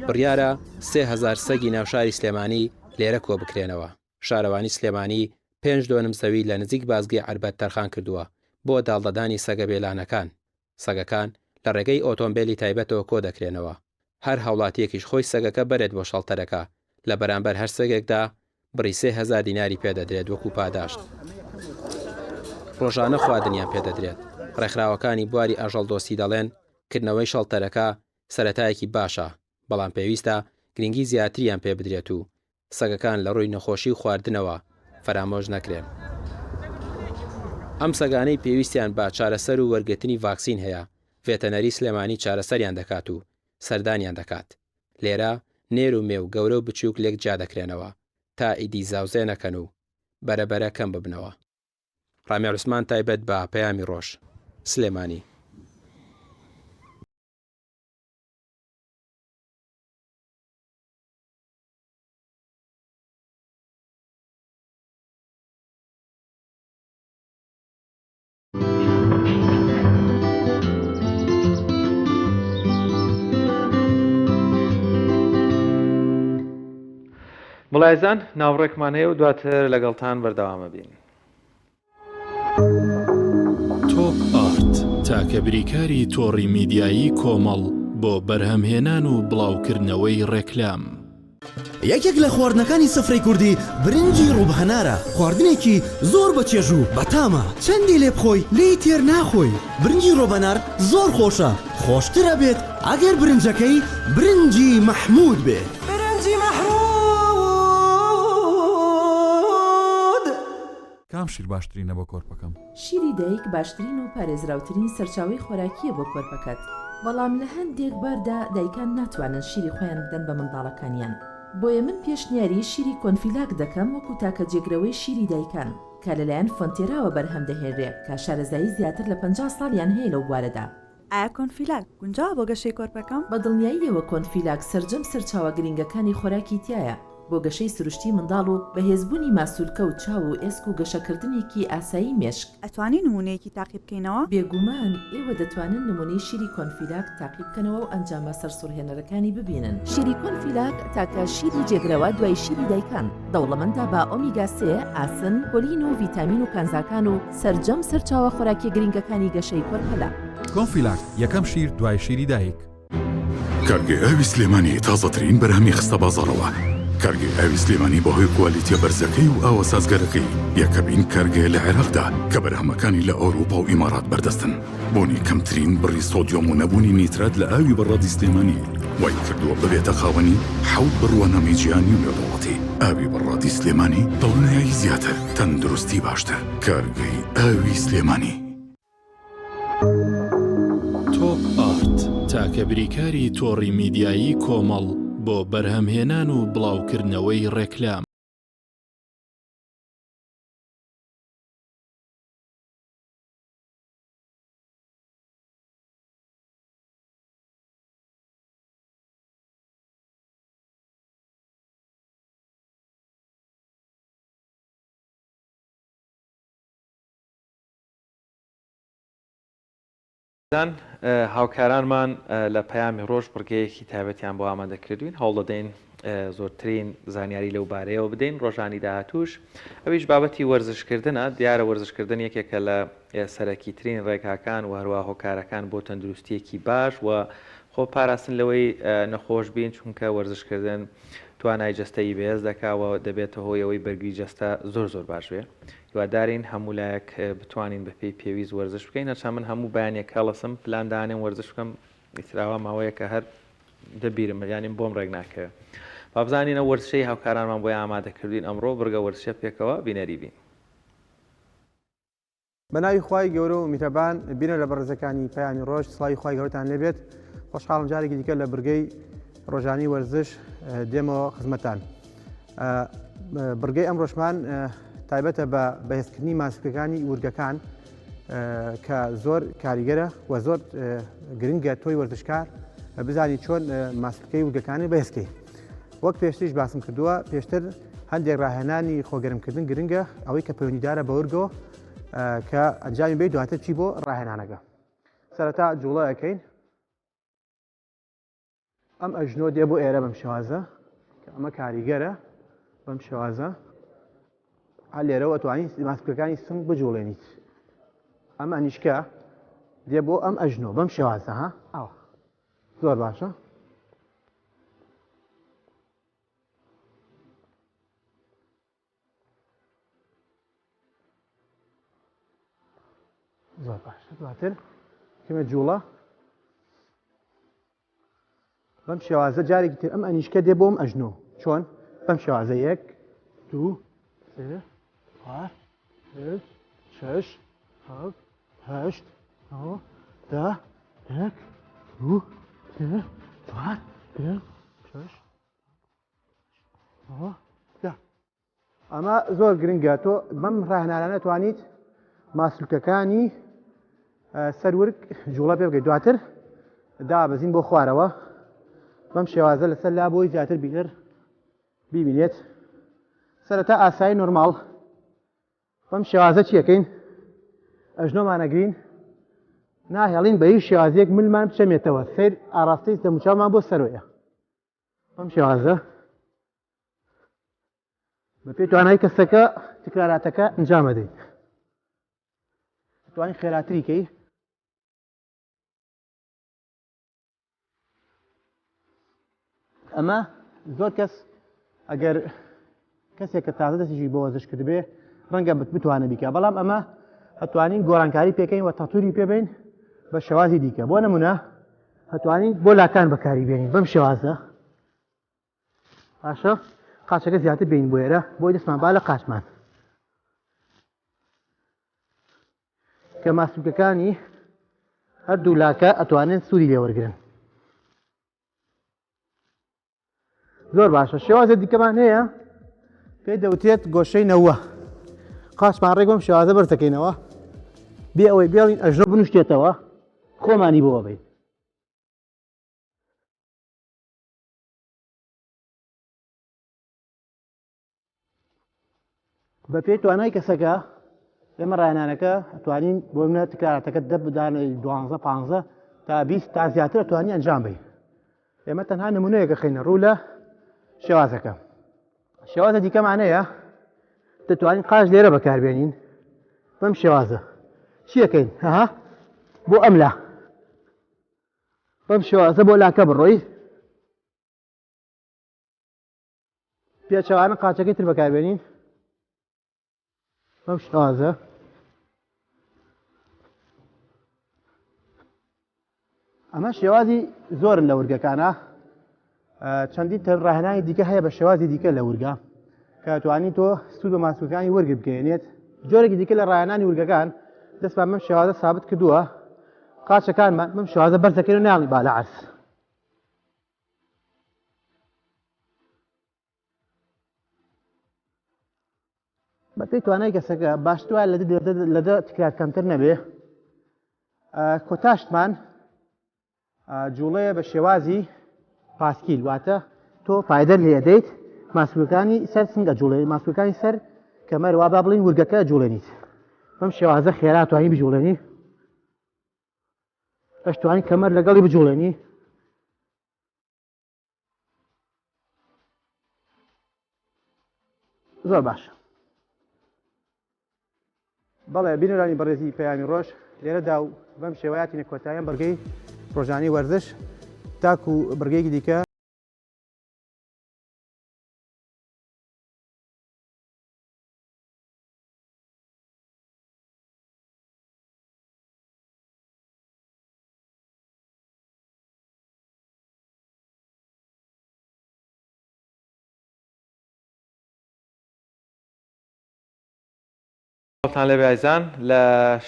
بڕیارە 3000 سەگی ناوشاری سلێمانی لێرە کۆبکرێنەوە. شارەوانی سلێمانی پێنج دۆنم زەوی لە نزیک بازگەی عەربەت تەرخان کردووە بۆ داڵدەدانی سەگە بێلانەکان. سەگەکان لە ڕێگەی ئۆتۆمبێلی تایبەتەوە کۆدەکرێنەوە، هەر هاوڵاتییەکیش خۆی سەگەکە بەرێت بۆ shelter ەکە، لە بەرامبەر هەر سەگێکدا بڕی 3000 دیناری پێدەدرێت وەکو پاداشت. ڕۆژانە خواردنیان پێدەدرێت. ڕێکخراوەکانی بواری ئاژەڵدۆستی دەڵێن، کردنەوەی shelter ەکە سەرەتایەکی باشە، بەڵام پێویستە گرنگی زیاتریان پێبدرێت و سەگەکان لە ڕووی نەخۆشی و خواردنەوە فەرامۆش نەکرێن. ئەم سەگانەی پێویستیان بە چارەسەر و وەرگرتنی ڤاکسین هەیە، ڤێتەنەری سلێمانی چارەسەریان دەکات و سەردانیان دەکات. لێرە نێر و مێ و گەورە و بچووک لێک جیا دەکرێنەوە تا ئیدی زاوزێ نەکەن و بەرە بەرە کەم ببنەوە. ڕامیار عوسمان تایبەت بە پەیامی ڕۆژ، سلێمانی. بڵایزان ناوڕێکمان هەیە و دواتر لەگەڵتان بەردەوامە بین. تۆپ ئارت تاکە بریکاری تۆڕی میدیایی کۆمەڵ بۆ بەرهەمهێنان و بڵاوکردنەوەی ڕێکلام. یەکێک لە خواردنەکانی سفرەی کوردی برنجی ڕوب هەنارە، خواردنێکی زۆر بە چێژ و بەتامە، چەندی لێ بخۆی لێی تێر ناخۆی، برنجی ڕۆبەنار زۆر خۆشە، خۆشتر ئەبێت ئەگەر برنجەکەی برنجی مەحمود بێ. برنجی مەحمود. کام شیر باشترینە بۆ کۆرپەکەم؟ شیری دایک باشترین و پارێزراوترین سەرچاوەی خۆراکییە بۆ کۆرپەکەت، بەڵام لە هەندێک باردا دایکان ناتوانن شیری خۆیان بدەن بە منداڵەکانیان، بۆیە من پێشنیاری شیری کۆنفیلاک دەکەم وەکو تاکە جێگرەوەی شیری دایکان کە لەلایەن فۆنتێراوە بەرهەم دەهێنرێ کە شارەزایی زیاتر لە 50 ساڵیان هەیە لەو بوارەدا. ئایا کۆنفیلاک گونجاوە بۆ گەشەی کۆرپەکەم؟ بە دڵنیاییەوە کۆنفیلاک سەرجەم سەرچاوە گرنگەکانی خۆراکی تیایە بۆ گەشەی سروشتی منداڵ و بەهێزبوونی ماسولکە و چاو و ئێسک و گەشەکردنێکی ئاسایی مێشک. ئەتوانی نموونەیەکی تاقی بکەینەوە؟ بێگومان، ئێوە دەتوانن نموونەی شیری کۆنفیلاک تاقی بکەنەوە و ئەنجامە سەرسوڕهێنەرەکانی ببینن. شیری کۆنفیلاک تاکە شیری جێگرەوە دوای شیری دایکان، دەوڵەمەندە بە ئۆمیگا سێ، ئاسن، کۆلین و ڤیتامین و کانزاکان و سەرجەم سەرچاوە خۆراکیە گرنگەکانی گەشەی کۆرپەلە. کۆنفیلاک، یەکەم شیر دوای شیری دایک. کارگەی ئاوی سلێمانی تازەترین بەرهەمی خستە بازاڕەوە. کارگەی ئاوی سلێمانی بەهۆی کوالیتیە بەرزەکەی و ئاوە سازگەرەکەی یەکەمین کارگەیە لە عێراقدا کە بەرهەمەکانی لە ئەوروپا و ئیمارات بەردەستن. بوونی کەمترین بڕی سۆدیۆم و نەبوونی نیترات لە ئاوی بەڕادی سلێمانی وای کردووە ببێتە خاوەنی حەوت بڕوانامەی جیهانی و نێودەوڵەتی. ئاوی بەڕادی سلێمانی دڵنیایی زیاتر، تەندروستی باشتر. کارگەی ئاوی سلێمانی. تۆپ ئارت، تاکە بریکاری تۆڕی میدیایی کۆمەڵ بۆ بەرهەمهێنان و بڵاوکردنەوەی ڕێکلام. هاوکارانمان لە پەیامی ڕۆژ بڕگەیەکی تایبەتیان بۆ ئامادە کردوین، هەوڵدەدەین زۆرترین زانیاری لەو بارەیەوە بدەین ڕۆژانی داهاتووش، ئەویش بابەتی وەرزشکردنە. دیارە وەرزشکردن یەکێکە لە سەرەکیترین ڕێگاکان و هەروەها هۆکارەکان بۆ تەندروستییەکی باش و خۆ پاراستن لەوەی نەخۆش بین، چونکە وەرزشکردن توانای جەستەیی بەهێز دەکا و دەبێتە هۆی ئەوەی بەرگری جەستە زۆر زۆر باش بێ. هیوادارین هەموو لایەک بتوانین بەپێی پێویست وەرزش بکەین، هەرچەند من هەموو بەیانیەک هەڵەسم پلان دانێم وەرزش بکەم، ئیتر ئاوا ماوەیەکە هەر دەبیرم یانیم بۆم ڕێک ناکەوێ. با بزانین ئەو وەرزشەی هاوکارانمان بۆی ئامادە کردوین ئەمڕۆ بڕگە وەرزشە پێکەوە بینەری بین. بە ناوی خوای گەورە و میهرەبان بینەرە بەڕێزەکانی پەیامی ڕۆژ سڵاوی خوای گەورەتان لێبێت خۆشحاڵم جارێکی دیکە لە برگەی ڕۆژانی وەرزش دێمەوە خزمەتان بڕگەی ئەمڕۆشمان تایبەتە بە بەهێزکردنی ماسولکەکانی ورگەکان کە زۆر کاریگەرە و زۆر گرنگە تۆی وەرزشکار بزانی چۆن ماسولکەی ورگەکانی بەهێزکەی وەک پێشتریش باسم کردووە پێشتر هەندێک ڕاهێنانی خۆگەرمکردن گرنگە ئەوەی کە پەیوەندیدارە بە ورگەوە کە ئەنجامی بێت دواتر چی بۆ ڕاهێنانەکە سەرەتا جوڵە ئەەکەین ئەم ئەژنۆ دێ بۆ ئێرە بەم شێوازە کە ئەمە کاریگەرە بەم شێوازە هەر لێرەوە توانی ماسکەکانی سنگ بجوڵێنیت ئەم ئەنیشکە دێ بۆ ئەم ئەژنۆ بەم شێوازە ها ئاوا زۆر باشە زۆر باشە دواتر کەمە جوڵە بەم شێوازە جارێکی تر ئەم ئەنیشکە دێ بۆم ئەژنۆ چۆن بەم شێوازە یەک دوو سێ چوار پێنج شەش حەوت هەشت نۆ دە یەک دوو سێ چوار پێنج شەش نۆ دە ئەمە زۆر گرنگە تۆ بەم ڕاهێنانانە توانیت ماسولکەکانی سەر ورگ جوڵە پێ بکەیت دواتر دابەزین بۆ خوارەوە بەم شێوازە لەسەر لا بۆی زیاتر بینەر بیبینێت سەرەتا ئاسایی نۆرماڵ بەم شێوازە چیەکەین ئەژنۆمانەگرین ناهێڵین بە هیچ شێوازێک ملمان بچەمێتەوە سیر ئاراستەی دەموچاومان بۆ سەرۆیە بەم شێوازە بەپێی توانای کەسەکە تکراراتەکە ئەنجام ئەدەین توانی خێراتری کەی ئەمە زۆر کەس ئەگەر کەسێک کە تازە دەستیشی بۆ وەرزش کردبێ ڕەنگە بتوانێت بیکە بەڵام ئەمە ئەتوانین گۆڕانکاری پێکەین و تەتوری پێبین بە شێوازی دیکە بۆ نمونە ئەتوانین بۆ لاکان بەکاری بێنین بەم شێوازە باشە قاچەکە زیاتر بین بۆ ئێرە بۆی دەستمان با لە قاچمان کە ماسولکەکانی هەردوو لاکە ئەتوانن سوودی لێوەرگن زۆر باشە شێوازە دیکەمان هەیە پێی دەوترێت گۆشەی نەوە قاچمان ڕێک بەم شێوازە بەرزەکەینەوە بێ ئەوەی بێڵین ئەژنۆ بنوشتێتەوە خۆمانی بۆ بین بە پێی توانای کەسەکە ئێمە ڕاهێنانەکە توانین بۆ منە تکراراتەکە دە بدانە دوانزە پ تا 20 تا زیاتر توانی ئەنجام بی ئێمە تەنها نمونەیەکە خەینە ڕوو لە شێوازەکە شێوازە دیکەمانەیە دەتوانین قاش لێرە بەکاربێنین بەم شێوازە چیەکەین ها بۆ ئەم لا بەم شێوازە بۆ لاکە بڕۆی. پێچەوانە قاچەکەی تر بەکاربێنین بەم شێوازە ئەمە شێوازی زۆرن لە ورگەکانە چەندین تر ڕاهێنانی دیکە هەیە بە شێوازی دیکە لە ورگە کە توانی تۆ سوود بە ماسولکانی ورگ بگەێنێت جۆرێکی دیکە لە ڕاهێنانی ورگەکان دەستمان بەم شێوازە سابت کردووە قاچەکانمان بەم شێوازە بەرزەکەین و ناڵی بالە عەرز بەپێی توانای کەسەکە باشتر وایە لە دە تکرار کەمتر نەبێ کۆتاشتمان جوڵەیە بە شێوازی پاسکیل واتە تۆ پایدەر لێ دەیت ماسولکانی سەر سنگ ئەجوڵێ ماسولکانی سەر کەمەر وا با بڵین ورگەکە جوڵێنیت بەم شێوازە خێرا توانی بجوڵێنی ئەشتوانی کەمەر لەگەڵی بجوڵێنی زۆر باشە بەڵێ بینەرانی بەڕێزی پەیامی ڕۆژ لێرەدا و بەم شێوەیاتینە کۆتاییان بڕگەی ڕۆژانی وەرزش تاکو بڕگەیەکی دیکە. سڵاوتان لێبێ ئازیزان لە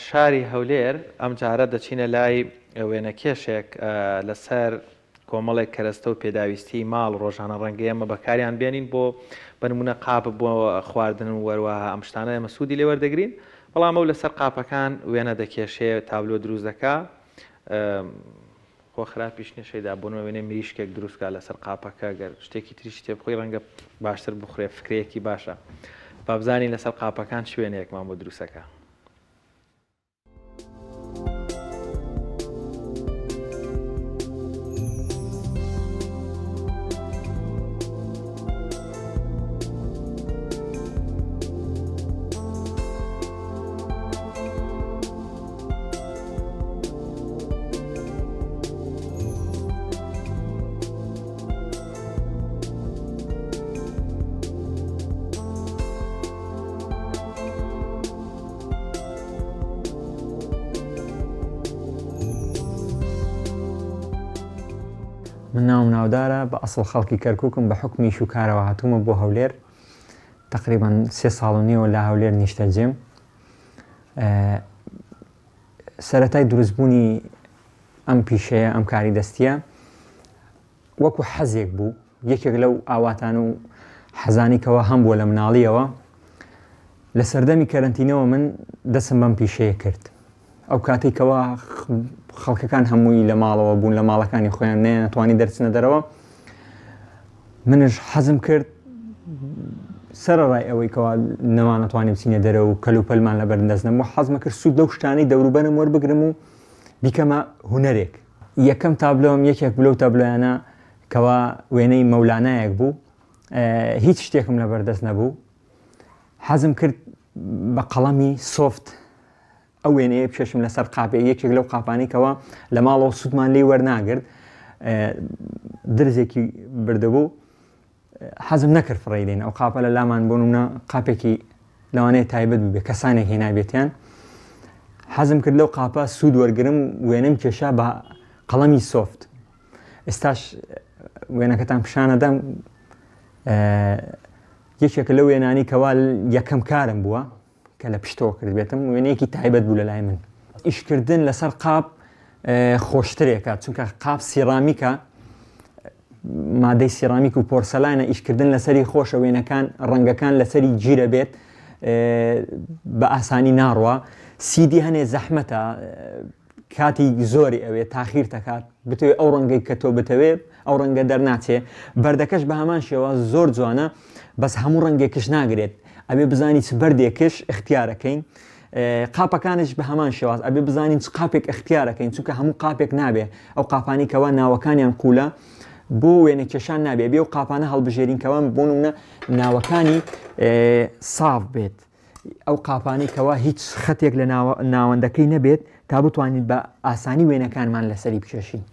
شاری هەولێر ئەمجارە دەچینە لای وێنەکێشێک لەسەر کۆمەڵێک کەرەستە و پێداویستی ماڵ ڕۆژانە ڕەنگە ئێمە بەکاریان بێنین بۆ بە نمونە قاپ بۆ خواردن و وەروەها ئەم شتانە ئێمە سوودی لێ وەردەگرین بەڵام ئەو لەسەر قاپەکان وێنە دەکێشێ تابلۆ دروست دەکا خۆ خراپیش نیە شەیدا بۆ نمونە وێنەی مریشکێک دروست کا لەسەر قاپەکە گەر شتێکی تریشی تێ بخۆی ڕەنگە باشتر بخورێ فکرەیەکی باشە با بزانین لەسەر قاپەکان چ وێنەیەکمان بۆ دروستەکە. من ناوم ناودارە بە ئەسڵ خەڵکی کەرکووکم بە حوکمی ئیش و کارەوە هاتوومە بۆ هەولێر تەقریبەن سێ ساڵ و نیوە لە هەولێر نیشتەجێم سەرەتای دروستبوونی ئەم پیشەیە ئەم کاری دەستیە وەکو حەزێک بوو یەکێک لەو ئاواتان و حەزانی کەەوە هەم بووە لە مناڵیەوە لە سەردەمی کەرنتینەوە من دەسم بەم پیشەیە کرد ئەو کاتێک کەوا خەڵکەکان هەمووی لە ماڵەوە بوون لە ماڵەکانی خۆیان نەیانتوانی دەرچنە دەرەوە منش حەزم کرد سەرەڕای ئەوەی کەوا نەمانەتوانی بچینە دەرەوە و کەلوپەلمان لەبەر دەست نەبوو حەزمە کرد سوود لەو شتانەی دەوروبەرم وەربگرم و بیکەمە هونەرێک یەکەم تابلۆم یەکێک بلەو تابلۆیانە کەوا وێنەی مەولانایەک بوو هیچ شتێکم لەبەردەست نەبوو حەزم کرد بە قەڵەمی سۆفت ئەو وێنەیە بکێشم لەسەر قاپێ یەکێک لەو قاپانەی کەوا لە ماڵەوە سوودمان لێی وەرناگرت درزێکی بردبوو حەزم نەکرد فڕێی دێن ئەو قاپە لە لامان بۆ نمونە قاپێکی لەوانەیە تایبەت بێ کەسانێک هێنابێتیان حەزم کرد لەو قاپە سوود وەرگرم وێنەم کێشا بە قەڵەمی سۆفت ئێستاش وێنەکەتان پیشانەدەم یەکێکە لەو وێنانی کەوا یەکەم کارم بووە کە لە پشتەوە کردبێتم وێنەیەکی تایبەت بوو لە لای من. ئیشکردن لەسەر قاپ خۆشترێکە چونکە قاپ سیرامیکە مادەی سیرامیک و پۆرسەلانە ئیشکردن لەسەری خۆشە وێنەکان ڕەنگەکان لەسەری گیرە بێت بە ئاسانی ناڕوا سیدی هەنێ زەحمەتە کاتی زۆری ئەوێ تاخیر دەکات بتەوێ ئەو ڕەنگەی کە تۆ بتەوێ ئەو ڕەنگە دەرناچێ بەردەکەش بە هەمان شێوە زۆر جوانە بەس هەموو ڕەنگێکش ناگرێت ئەبێ بزانی چ بەردێکش اختیارەکەین قاپەکانش بە هەمان شێواز ئەبێ بزانین چ قاپێک اختیارەکەین چونکە هەموو قاپێک نابێ ئەو قاپانی کەوا ناوەکانیان قولە بۆ وێنە کێشان نابێ بێ و قاپانە هەڵبژێرین کەوا بۆ نمونە ناوەکانی ساف بێت ئەو قاپانەی کەوا هیچ خەتێک لە ناوەندەکەی نەبێت تا بتوانین بە ئاسانی وێنەکانمان لەسەری بکێشین.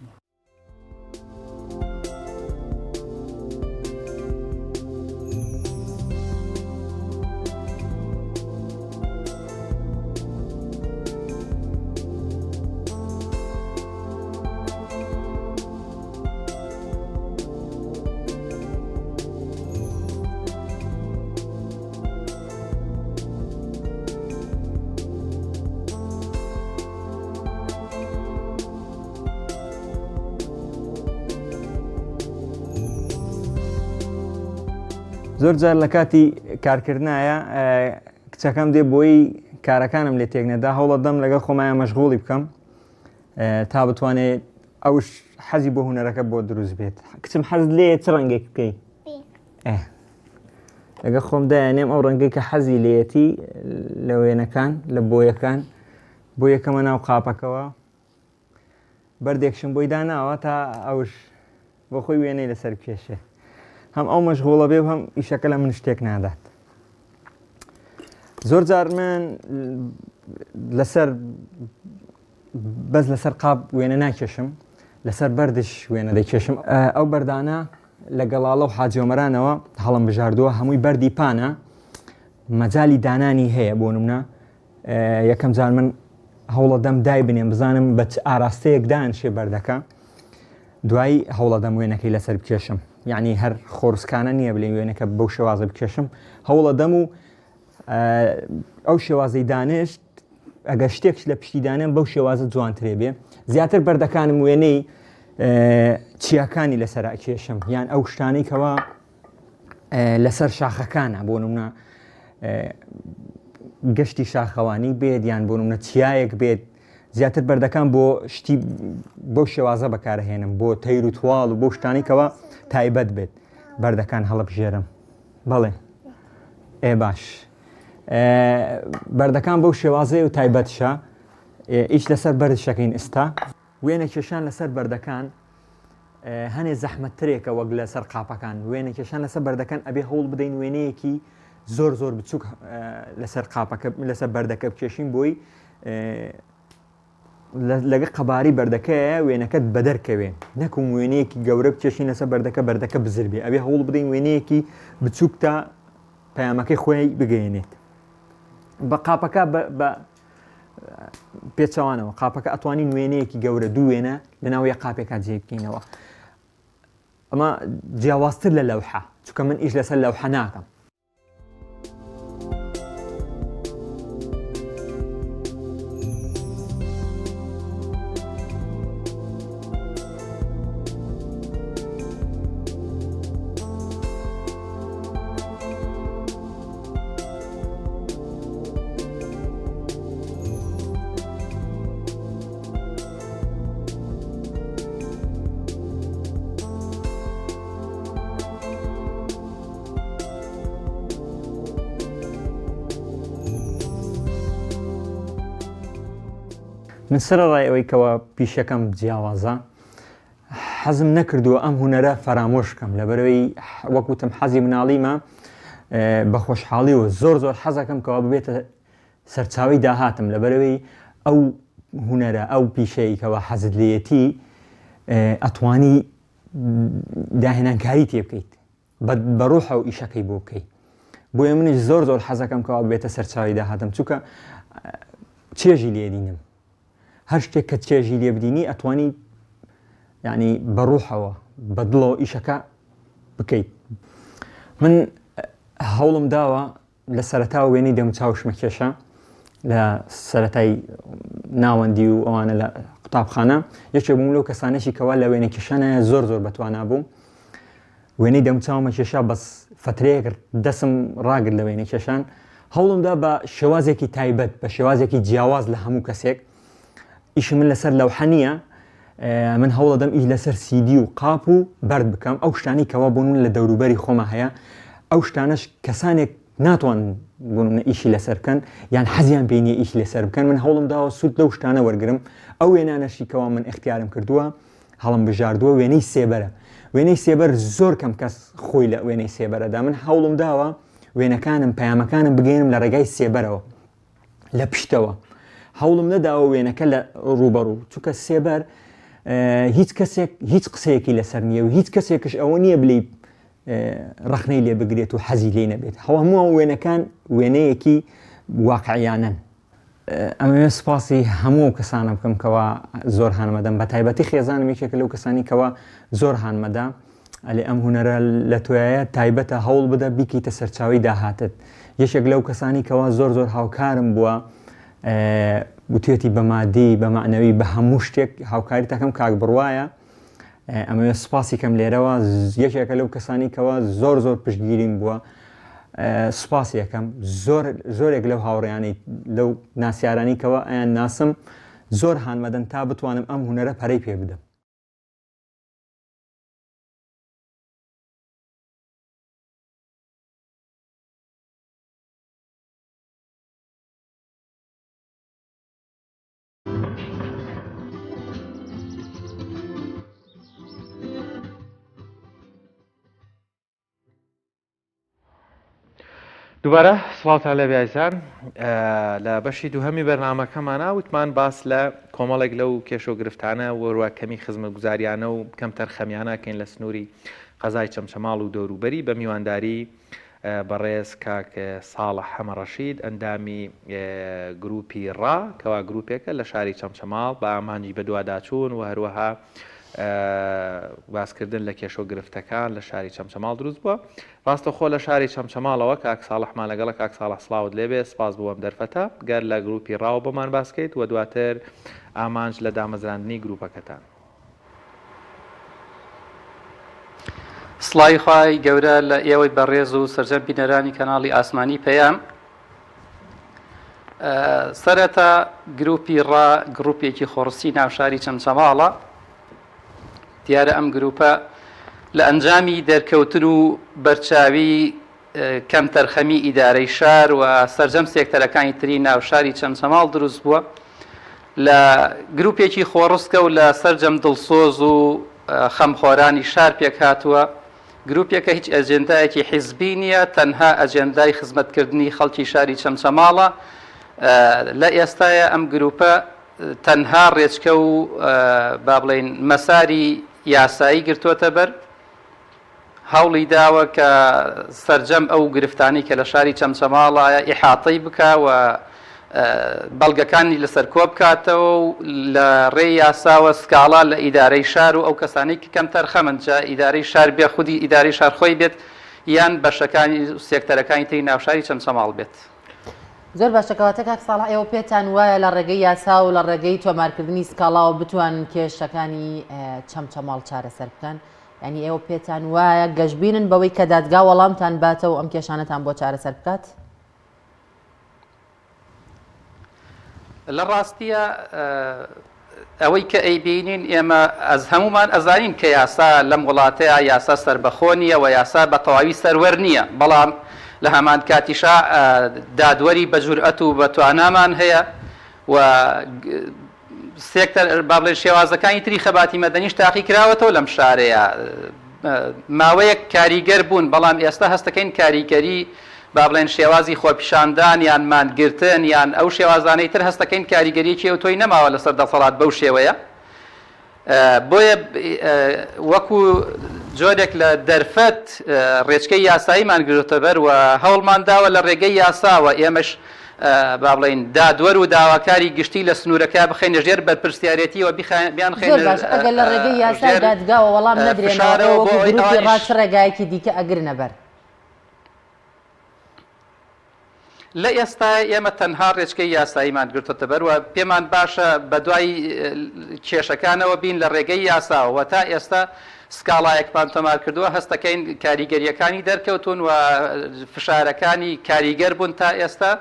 زۆر جار لە کاتی کارکردنایە کچەکەم دێ بۆی کارەکانم لێ تێک نەدا هەوڵەدەم لەگەڵ خۆمایە مەشغوڵی بکەم تا بتوانێت ئەوش حەزی بۆ هوەرەکە بۆ دروست بێت کچم حەز لێ چ ڕەنگێک بکەی لەگە خۆم دایانێم ئەو ڕەنگەی کە حەزی لێیەتی لە وێنەکان لە بۆیەکان بۆ یەکەمە ناو قاپەکەوە بەردێکشم بۆی داناوە تا ئەوش بۆ خۆی وێنەی لەسەر بکێشێ هەم ئەو مەشغوڵە بێ و هەم ئیشەکە لە من شتێک نادات زۆر جار من لەسەر بەس لەسەر قاپ وێنە ناکێشم لەسەر بەردش وێنە دەکێشم ئەو بەردانە لە گەڵاڵە و حاجۆمەرانەوە هەڵم بژاردووە هەمووی بەردی پانە مەجای دانانی هەیە بۆ نمونە یەکەم جار من هەوڵەدەم دای بنێم بزانم بە چ ئاراستەیەک دانشێ بەردەکە دوایی هەوڵەدەم وێنەکەی لەسەر بکێشم یعنی هەر خۆرسکانە نییە بلێن وێنەکە بەو شێوازە بکێشم هەوڵەدەم و ئەو شێوازەی دانشت ئەگەر شتێکش لە پشتی دانێم بەو شێوازە جوانترێ بێ زیاتر بەردەکانم وێنەی چیاکانی لەسەر ئەکێشم یان ئەو شتانەی کەوا لەسەر شاخەکانە بۆ نمونە گەشتی شاخەوانی بێت یان بۆ نمونە چیایەک بێت زیاتر بەردەکان بۆ شتی بەو شێوازە بەکارهێنم بۆ تەیر و تواڵ و بۆ شتانی کەەوە تایبەت بێت بەردەکان هەڵبژێرم بەڵێ ئێ باش بەردەکان بەو شێوازەیە و تایبەتشە ئیش لەسەر بەرد شەکەین ئستا وێنە کێشان لەسەر بەردەکان هەنێ زەحمەتترێکە وەک لەسەر قاپەکان وێنە کێشان لەسەر بەردەکان ئەبێ هەوڵ بدەین وێنەیەکی زۆر زۆر بچووک لەسەر قاپەکە لەسەر بەردەکە بکێشین بۆی لەگە قەباری بەردەکەیە وێنەکەت بەدەرکەوێ نەکوم وێنەیەکی گەورە بکێشین لەسەر بەردەکە بەردەکە بزر بێ ئەبێ هەوڵ بدەین وێنەیەکی بچووک تا پەیامەکەی خۆی بگەیەنێت بە قاپەکە بە پێچەوانەوە قاپەکە ئەتوانین وێنەیەکی گەورە دوو وێنە لەناو یە قاپێکا جێ بکەینەوە ئەمە جیاوازتر لە لەوحە چونکە من ئیش لەسەر لەوحە ناکەم. من سەرەڕای ئەوەی کەوا پیشەکەم جیاوازە حەزم نەکردووە ئەم هونەرە فەرامۆش کەم لەبەرەوەی وەک وتم حەزی مناڵیمە بە خۆشحاڵی و زۆر زۆر حەزەکەم کەوا ببێتە سەرچاوی داهاتم لەبەرەوەی ئەو هونەرە ئەو پیشەی کەوا حەزت لێیەتی ئەتوانی داهێنانکاری تێ بکەیت بە ڕوحەوە ئیشەکەی بۆ بکەی بۆیە منیش زۆر زۆر حەزەکەم کەوا بێتە سەرچاوی داهاتم چونکە چێژی لێدینم هەر شتێک کە چێژی لێ بدینی ئەتوانی یعنی بە ڕوحەوە بە دڵەوە ئیشەکە بکەیت من هەوڵم داوە لە سەرەتاوە وێنەی دەموچاوشمە کێشا لە سەرەتای ناوەندی و ئەوانە لە قوتابخانە یەکێک بووم لەو کەسانەشی کەوا لە وێنە کێشانایە زۆر زۆر بەتوانا بووم وێنەی دەموچاومە کێشا بەس فترەیەک دەسم ڕاگرت لە وێنە کێشان هەوڵمدا بە شێوازێکی تایبەت بە شێوازێکی جیاواز لە هەموو کەسێک ئیشی من لەسەر لەوحە نییە من هەوڵەدەم ئیش لەسەر سیدی و قاپ و بەرد بکەم ئەو شتانی کەوا بۆ من لە دەوروبەری خۆما هەیە ئەو شتانەش کەسانێک ناتوان بۆ منە ئیشی لەسەر بکەن یان حەزیان پێی نییە ئیشی لەسەر بکەن من هەوڵم داوە سوود لەو شتانە وەرگرم ئەو وێنانەشی کەوا من ئیختیارم کردووە هەڵم بژاردووە وێنەی سێبەرە وێنەی سێبەر زۆر کەم کەس خۆی لە وێنەی سێبەرەدا من هەوڵم داوە وێنەکانم پەیامەکانم بگەێنم لە ڕێگای سێبەرەوە لە پشتەوە هەوڵم نەداوە وێنەکە لە ڕووبەڕوو چونکە سێبەر هیچ کەسێک هیچ قسەیەکی لەسەر نییە و هیچ کەسێکش ئەوە نییە بلی ڕخنەی لێ بگرێت و حەزی لێ نەبێت هەوا هەموو وێنەکان وێنەیەکی واقعیانن ئەمەوێ سپاسی هەموو کەسانە بکەم کەوا زۆر هانمەدەم بە تایبەتی خێزانم یەکێکە لەو کەسانی کەوا زۆر هانمەدا ئەلێ ئەم هونەرە لە تۆیایە تایبەتە هەوڵ بدە بیکەیتە سەرچاوەی داهاتت یەکێک لەو کەسانی کەوا زۆر زۆر هاوکارم بووە وتێتی بە مادی بە معنەوی بە هەموو شتێک هاوکاری تەکەم کاک بڕواە. ئەمەوێت سوپاسی کەم لێرەوە یەکێکە لەو کەسانی کەوا زۆر زۆر پشتگیریم بووە سوپاسی یەکەم زۆر زۆرێک لەو هاوڕیانی لەو ناسیارانی کەوا ئەیان ناسم زۆر هانمەدەن تا بتوانم ئەم هونەرە پەرەی پێ بدەم. دووبارە سڵاوتان لێبێ ئازیزان لە بەشی دووهەمی بەرنامەکەمانا وتمان باس لە کۆمەڵێک لەو کێشە و گرفتانە وەروە کەمی خزمەتگوزاریانە و کەم تەرخەمیانە کەین لە سنووری قەزای چەمچەماڵ و دەوروبەری بە میوانداری بەڕێز کاک ساڵح حەمەڕەشید ئەندامی گروپی ڕا کەوا گروپێکە لە شاری چەمچەماڵ بە ئامانجی بەدواداچوون و هەروەها باسکردن لە کێشە و گرفتەکان لە شاری چەمچەماڵ دروست بووە. ڕاستەوخۆ لە شاری چەمچەماڵەوە کاک ساڵحمان لەگەڵە کاک ساڵح سڵاوت لێبێ سپاس بۆ ئەم دەرفەتە گەر لە گروپی ڕاوە بۆمان باسکەیت و دواتر ئامانج لە دامەزراندنی گروپەکەتان. سڵاوی خوای گەورە لە ئێوەی بەڕێز و سەرجەم بینەرانی کەناڵی ئاسمانی پەیام. سەرەتا گروپی ڕا گروپێکی خۆڕستی ناوشاری چەمچەماڵە دیارە ئەم گروپە لە ئەنجامی دەرکەوتن و بەرچاوی کەمتەرخەمی ئیدارەی شار و سەرجەم سێکتەرەکانی تری ناوشاری چەمچەماڵ دروست بووە لە گروپێکی خۆڕسکە و لە سەرجەم دڵسۆز و خەمخۆرانی شار پێکهاتووە گروپێکە هیچ ئەجێندایەکی حیزبی نییە، تەنها ئەجێندای خزمەتکردنی خەڵکی شاری چەمچەماڵە. لە ئێستایا ئەم گروپە تەنها ڕێچکە و با بڵێین مەساری یاسایی گرتووەتە بەر، هەوڵی داوە کە سەرجەم ئەو گرفتانەی کە لە شاری چەمچەماڵایە ئیحاتەی بکا و بەڵگەکانی لەسەر کۆبکاتەوە و لە ڕێی یاساوە سکاڵا لە ئیدارەی شار و ئەو کەسانەی کە کەمتەرخەمن جا ئیدارەی شار بێ خودی ئیدارەی شار خۆی بێت یان بەشەکانی و سێکتەرەکانی تری ناوشاری چەمچەماڵ بێت. زۆر باشە کەواتە کاک ساڵح ئێوە پێتان وایە لە ڕێگەی یاسا و لە ڕێگەی تۆمارکردنی سکاڵاوە بتوانن کێشەکانی چەمچەماڵ چارەسەر بکەن؟ یانی ئێوە پێتان وایە گەشبینن بەوەی کە دادگا وەڵامتان باتەوە ئەم کێشانەتان بۆ چارەسەر بکات؟ لە ڕاستیە ئەوەی کە ئەیبینین ئێمە ئەز هەمومان ئەزانین کە یاسا لەم وڵاتەیە یاسا سەربەخۆ نییە و یاسا بە تەواوی سەروەر نییە بەڵام لە هەمان کاتیشا دادوەری بە جورئەت و بە توانامان هەیە و سێکتەر با بڵێن شێوازەکانی تری خەباتی مەدەنیش تاقی کراوەتەوە لەم شارەیە ماوەیەک کاریگەر بوون بەڵام ئێستا هەستەکەین کاریگەری با بڵێن شێوازی خۆپیشاندان یان مانگرتن یان ئەو شێوازانەی تر هەستەکەین کاریگەریەکی ئەوتۆی نەماوە لەسەر دەسەڵات بەو شێوەیە بۆیە وەکو جۆرێک لە دەرفەت ڕێچکەی یاساییمان گرتەبەر و هەوڵمان داوە لە ڕێگەی یاساوە ئێمەش با بڵێین دادوەر و داواکاری گشتی لە سنوورەکە بخەینە ژێر بەرپرسیارێتیەوە بیانخەینە زۆر باش ئەگەر لە ڕێگەی یاسای ژێر دادگاوە وەڵام نەدرێنەوە فشارەوە ئێوە بۆ وەکو ئەوەی گروپی ئەوانیش ڕا چ ڕێگایەکی دیکە ئەگرنە بەر؟ لە ئێستایا ئێمە تەنها ڕێچکەی یاساییمان گرتۆتە بەر و پێمان باشە بەدوای کێشەکانەوە بین لە ڕێگەی یاساوە و تا ئێستا سکاڵایەکمان تۆمار کردووە هەستەکەین کاریگەرییەکانی دەرکەوتوون و فشارەکانی کاریگەر بوون تا ئێستا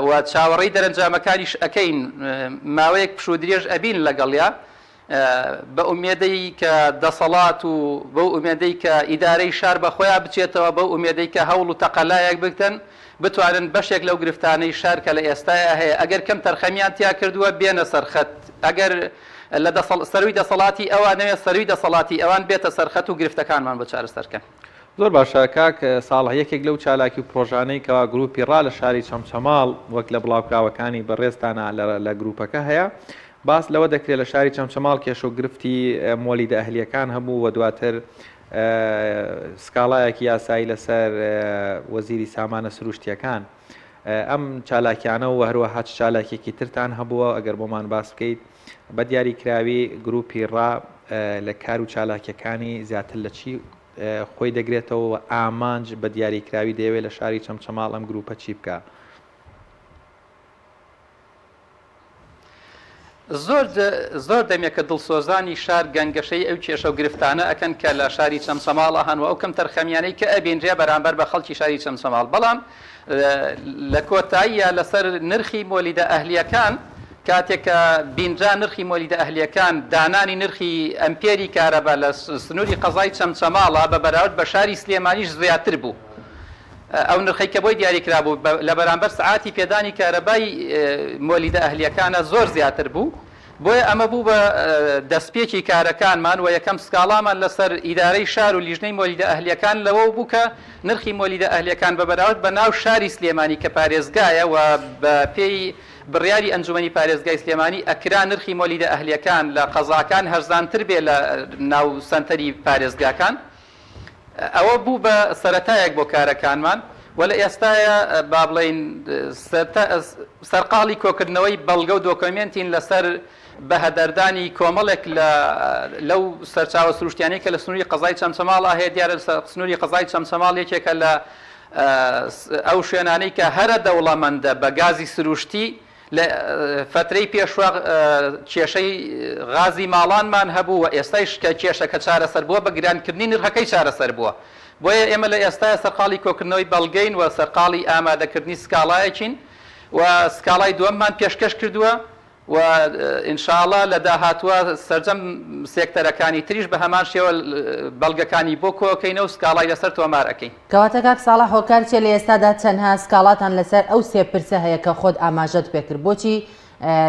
و چاوەڕێی دەرەنجامەکانیش ئەکەین ماوەیەک پشوو درێژ ئەبین لەگەڵیا بە ئومێدەی کە دەسەڵات و بەو ئومێدەی کە ئیدارەی شار بە خۆیا بچێتەوە، بەو ئومێدەی کە هەوڵ و تەقەلایەک بکدەن بتوانن بەشێک لەو گرفتانەی شار کە لە ئێستایا هەیە ئەگەر کەم تەرخەمیان تیا کردووە بێنە سەر خەت، ئەگەر لە دەسەڵ سەرووی دەسەڵاتی ئەوانەوێ سەرووی دەسەڵاتی ئەوان بێتە سەر خەت و گرفتەکانمان بۆ چارەسەر کەن. زۆر باشە کاک ساڵح یەکێک لەو چالاکی و پڕۆژانەی کەوا گروپی ڕا لە شاری چەمچەماڵ وەک لە بڵاوکراوەکانی بەڕێزتانا لە گروپەکە هەیە باس لەوە دەکرێت لە شاری چەمچەماڵ کێشە و گرفتی مۆلیدە ئەهلییەکان هەبوو و دواتر سکاڵایەکی یاسایی لەسەر وەزیری سامانە سروشتییەکان. ئەم چالاکیانە و هەروەها چ چالاکیەکی ترتان هەبووە ئەگەر بۆمان باس بکەیت بە دیاریکراوی گروپی ڕا لە کار و چالاکیەکانی زیاتر لە چی خۆی دەگرێتەوە و ئامانج بە دیاریکراوی دەیەوێت لە شاری چەمچەماڵ ئەم گروپە چی بکا؟ زۆر زۆر دەمێکە دڵسۆزانی شار گەنگەشەی ئەو کێشە و گرفتانە ئەکەن کە لە شاری چەمچەماڵ هەن و ئەو کەمتەرخەمیانەی کە ئەبینرێ بەرامبەر بە خەڵکی شاری چەمچەماڵ بەڵام لە کۆتاییە لەسەر نرخی مۆلیدە ئەهلیەکان کاتێک کە بینرا نرخی مۆلیدە ئەهلیەکان دانانی نرخی ئەمپێری کارەبا لە سنووری قەزای چەمچەماڵە بە بەراورد بە شاری سلێمانیش زیاتر بوو. ئەو نرخەی کە بۆی دیاریکرابوو لە بەرامبەر سەعاتی پێدانی کارەبای مۆلیدە ئەهلییەکانە زۆر زیاتر بوو، بۆیە ئەمە بوو بە دەستپێکی کارەکانمان و یەکەم سکاڵامان لەسەر ئیدارەی شار و لیژنەی مۆلیدە ئەهلییەکان لەوە بوو کە نرخی مۆلیدە ئەهلییەکان بە بەراورد بە ناو شاری سلێمانی کە پارێزگایە و بە پێی بڕیاری ئەنجومەنی پارێزگای سلێمانی ئەکرا نرخی مۆلیدە ئەهلییەکان لە قەزاکان هەرزانتر بێ لە ناو سەنتەری پارێزگاکان. ئەوە بوو بە سەرەتایەک بۆ کارەکانمان و لە ئێستایا با بڵێین سەرقاڵی کۆکردنەوەی بەڵگە و دۆکۆمێنتین لەسەر بەهەدەردانی کۆمەڵێک لە لەو سەرچاوە سروشتیانەی کە لە سنووری قەزای چەمچەماڵ هەیە دیارە سنووری قەزای چەمچەماڵ یەکێکە لە ئەو شوێنانەی کە هەرە دەوڵەمەندە بە گازی سروشتی لە فەترەی پێشوە کێشەی غازی ماڵانمان هەبوو و ئێستایش کە کێشەکە چارەسەر بووە بە گرانکردنی نرخەکەی چارەسەر بووە. بۆیە ئێمە لە ئێستایا سەرقاڵی کۆکردنەوەی بەڵگەین و سەرقاڵی ئامادەکردنی سکاڵایەکین و سکاڵای دووەممان پێشکەش کردووە و ان شاء اللە لە داهاتووە سەرجەم سێکتەرەکانی تریش بە هەمان شێوە بەڵگەکانی بۆ کۆئەکەینەوە و سکاڵای لەسەر تۆمار ئەکەین. کەواتە کاک ساڵح هۆکار چیە لە ئێستادا تەنها سکاڵاتان لەسەر ئەو سێ پرسە هەیە کە خۆت ئاماژەت پێکرد بۆچی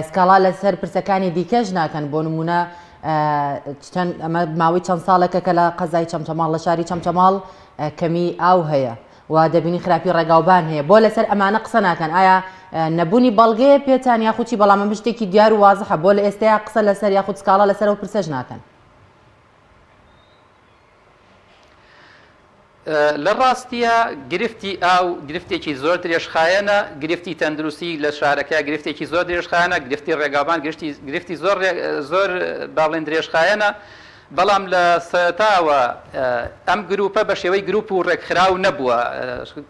سکاڵا لەسەر پرسەکانی دیکەش ناکەن بۆ نمونە چەند ئەمە ماوەی چەند ساڵێکە کە لە قەزای چەمچەماڵ لە شاری چەمچەماڵ کەمی ئاو هەیە و دەبینی خراپی ڕێگاوبان هەیە بۆ لەسەر ئەمانە قسە ناکەن ئایا نەبوونی بەڵگەیە پێتان یاخود چی بەڵام ئەمە شتێکی دیار و وازحە بۆ لە ئێستەیا قسە لەسەر یاخود سکاڵا لەسەر ئەو پرسەش ناکەن؟ لە ڕاستیا گرفتی ئاو گرفتێکی زۆر درێژخایەنە، گرفتی تەندروستی لە شارەکە گرفتێکی زۆر درێژخایەنە، گرفتی ڕێگاوبان گرفتی زۆر زۆر با بڵێین درێژخایەنە، بەڵام لە سەرەتاوە ئەم گروپە بە شێوەی گروپ و ڕێکخراو نەبووە،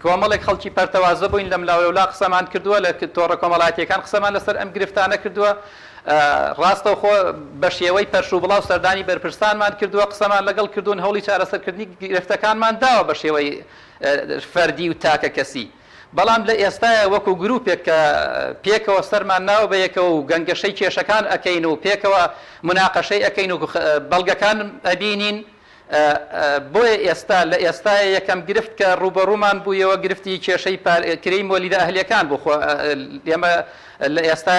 کۆمەڵێک خەڵکی پەرتەوازە بووین لەملاولەولا قسەمان کردووە، لە تۆڕە کۆمەڵایەتییەکان قسەمان لەسەر ئەم گرفتانە کردووە، ڕاستەوخۆ بە شێوەی پەرشوبڵاو سەردانی بەرپرسانمان کردووە، قسەمان لەگەڵ کردوون، هەوڵی چارەسەرکردنی گرفتەکانمان داوە بە شێوەی فەردی و تاکەکەسی. بەڵام لە ئێستایا وەکو گروپێک کە پێکەوە سەرمان ناوە بە یەکەوە و گەنگەشەی کێشەکان ئەکەین و پێکەوە موناقەشەی ئەکەین و بەڵگەکان ئەبینین بۆیە ئێستا لە ئێستایا یەکەم گرفت کە ڕووبەڕوومان بوویەوە گرفتی کێشەی کرێی مۆلیدە ئەهلیەکان بوو خۆ ئێمە لە ئێستا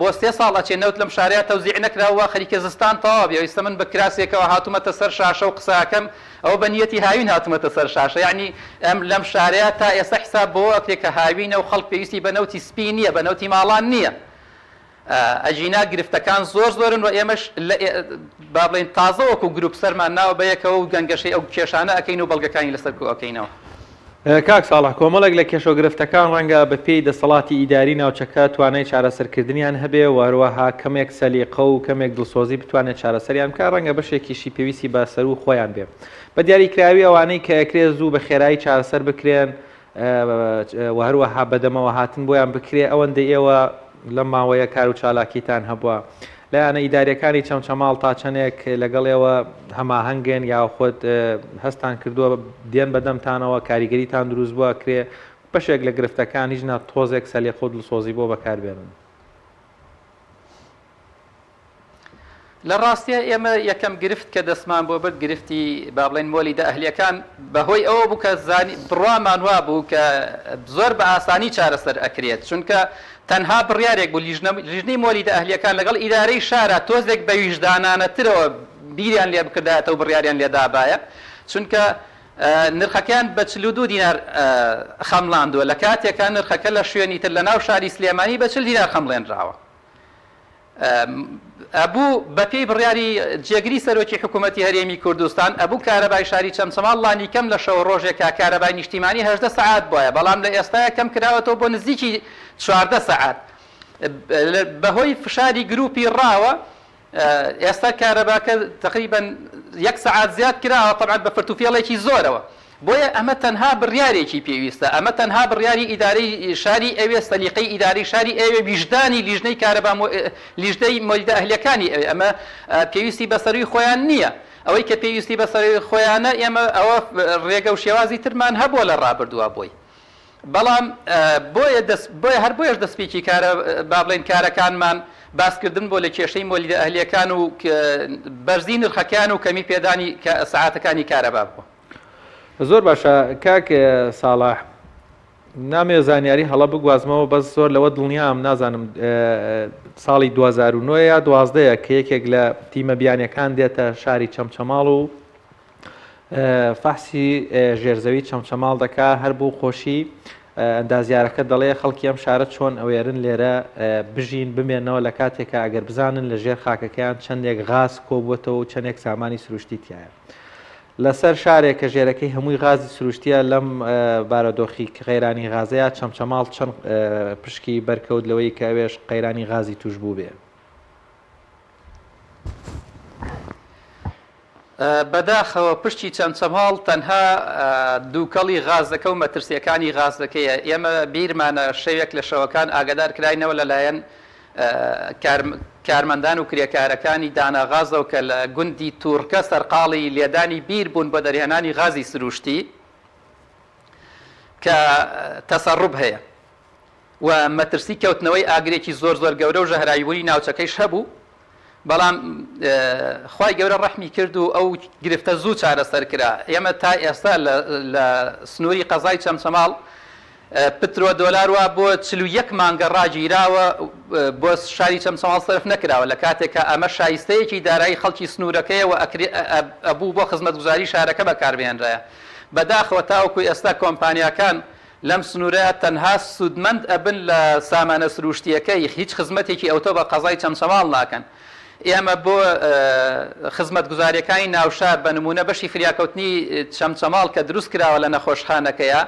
بۆ سێ ساڵ ئەچێ نەوت لەم شارەیا تەوزیع نەکراوە وا خەریکە زستان تەواو بێ ئێستا من بە کراسێکەوە هاتوومەتە سەر شاشە و قسەکەم ئەوە بە نیەتی هاوین هاتومەتە سەر شاشە یەعنی ئەم لەم شارەیا تا ئێستا حیساب بەوە ئەکرێ کە هاوینە و خەڵک پێویستی بە نەوتی سپی نیە بە نەوتی ماڵان نیە ئەگینا گرفتەکان زۆر زۆرن و ئێمەش لە با بڵێین تازە وەکو گروپ سەرمان ناوە بە یەکەوە و گەنگەشەی ئەو کێشانە ئەکەین و بەڵگەکانی لەسەر کۆ ئەکەینەوە. کاک ساڵح کۆمەڵێک لە کێشەو گرفتەکان ڕەنگە بە پێی دەسەڵاتی ئیداری ناوچەکە توانای چارەسەرکردنیان هەبێ و هەروەها کەمێک سەلیقە و کەمێک دڵسۆزی بتوانێت چارەسەریان بکات ڕەنگە بەشێکیشی پێویستی بە سەروو خۆیان بێ بە دیاریکراوی ئەوانەی کە ئەکرێ زوو بە خێرایی چارەسەر بکرێن و هەروەها بەدەمەوە هاتن بۆیان بکرێ ئەوەندەی ئێوە لەم ماوەیە کار و چالاکیتان هەبووە لایەنە ئیداریەکانی چەمچەماڵ تا چەندێک لەگەڵ ئێوە هەماهەنگن یاخود هەستان کردووە دێن بەدەمتانەوە کاریگەریتان دروست بووە کرێ بەشێک لە گرفتەکان هیچ نا تۆزێک سەلیقە و دڵسۆزی بۆ بەکاربێنن؟ لە ڕاستیا ئێمە یەکەم گرفت کە دەستمان بۆ برد گرفتی با بڵێین مۆلیدە ئەهلیەکان بە هۆی ئەوە بوو کە زانی بڕوامان وا بوو کە زۆر بە ئاسانی چارەسەر ئەکرێت چونکە تەنها بڕیارێک بوو لیژنە لیژنەی مۆلیدە ئەهلیەکان لەگەڵ ئیدارەی شارا تۆزێک بە ویژدانانەترەوە بیریان لێ بکردایەتەوە بڕیاریان لێ دابایە چونکە نرخەکەیان بە 42 دینار خەمڵاندووە لە کاتێکا نرخەکە لە شوێنی تر لە ناو شاری سلێمانی بە 40 دینار خەمڵێنراوە. ئەبوو بەپێی بڕیاری جێگری سەرۆکی حکوومەتی هەرێمی کوردستان، ئەبوو کارەبای شاری چەمچەماڵ لانیکەم لە شەو ڕۆژێکا کارەبای نیشتیمانی 18 سەعات بوایە، بەڵام لە ئێستایا کەم کراوەتەوە بۆ نزیکی 14 سەعات. بەهۆی فشاری گرووپی ڕاوە ئێستا کارەباکە تەقریبەن یەک سەعات زیاد کراوە، تەبعەن بە فرتوفێڵێکی زۆرەوە. بۆیە ئەمە تەنها بڕیارێکی پێویستە، ئەمە تەنها بڕیاری ئیدارەی شاری ئەوێ، سەلیقەی ئیدارەی شاری ئەوێ، ویژدانی لیژنەی کارەبا لیژنەی مۆلیدە ئەهلیەکانی ئەوێ، ئەمە پێویستی بە سەرووی خۆیان نییە، ئەوەی کە پێویستی بە سەرووی خۆیانە ئێمە ئەوە ڕێگە و شێوازی ترمان هەبووە لە ڕابردووە بۆی. بەڵام بۆیە دەست بۆیە هەر بۆیەش دەستپێکی کارە با بڵێین کارەکانمان باسکردن بۆ لە کێشەی مۆلیدە ئەهلیەکان و بەرزی نرخەکان و کەمی پێدانی سەعاتەکانی کارەبا بووە. زۆر باشە کاک ساڵح نامەوێ زانیاری هەڵە بگوازمەوە بەس زۆر لەوە دڵنیام نازانم ساڵی 2009 یا دوازدەیە کە یەکێک لە تیمە بیانیەکان دێتە شاری چەمچەماڵ و فەحسی ژێرزەوی چەمچەماڵ دەکا هەر بۆ خۆشی ئەندازیارەکە دەڵێ خەڵکی ئەم شارە چۆن ئەوێرن لێرە بژین بمێنەوە لە کاتێکا ئەگەر بزانن لە ژێر خاکەکەیان چەندێک غاز کۆبووەتەوە و چەندێک سامانی سروشتی تایە لەسەر شارێک کە ژێرەکەی هەمووی غازی سروشتیە لەم بارەدۆخی قەیرانی غازەیە چەمچەماڵ چەند پشکی بەرکەوت لەوەی کە ئەوێش قەیرانی غازی توش بوو بێ. بەداخەوە پشتی چەمچەماڵ تەنها دووکەڵی غازەکە و مەترسیەکانی غازەکەیە، ئێمە بیرمانە شەوێک لە شەوەکان ئاگادار کراینەوە لەلایەن کارمەندان و کرێکارەکانی دانا غازەوە کە لە گوندی تورکە سەرقاڵی لێدانی بیر بوون بۆ دەرهێنانی غازی سروشتی کە تەسەڕوب هەیە و مەترسی کەوتنەوەی ئاگرێکی زۆر زۆر گەورە و ژەهراویبوونی ناوچەکەیش هەبوو، بەڵام خوای گەورە ڕەحمی کرد و ئەو گرفتە زوو چارەسەر کرا. ئێمە تا ئێستا لە سنووری قەزای چەمچەماڵ پترۆ دۆلار وا بۆ 41 مانگە ڕاگیراوە بۆ شاری چەمچەماڵ سەرف نەکراوە لە کاتێکا ئەمە شایستەیەکی دارایی خەڵکی سنوورەکەیە و ئەبوو بۆ خزمەتگوزاری شارەکە بەکاربهێنرایە. بەداخەوە تاوەکو ئێستا کۆمپانیاکان لەم سنوورە تەنها سوودمەند ئەبن لە سامانە سرووشتییەکەی، هیچ خزمەتێکی ئەوتۆ بە قەزای چەمچەماڵ ناکەن. ئێمە بۆ خزمەتگوزارییەکانی ناوشار بە نموونە بەشی فریاکەوتنی چەمچەماڵ کە دروست کراوە لە نەخۆشخانەکەیا،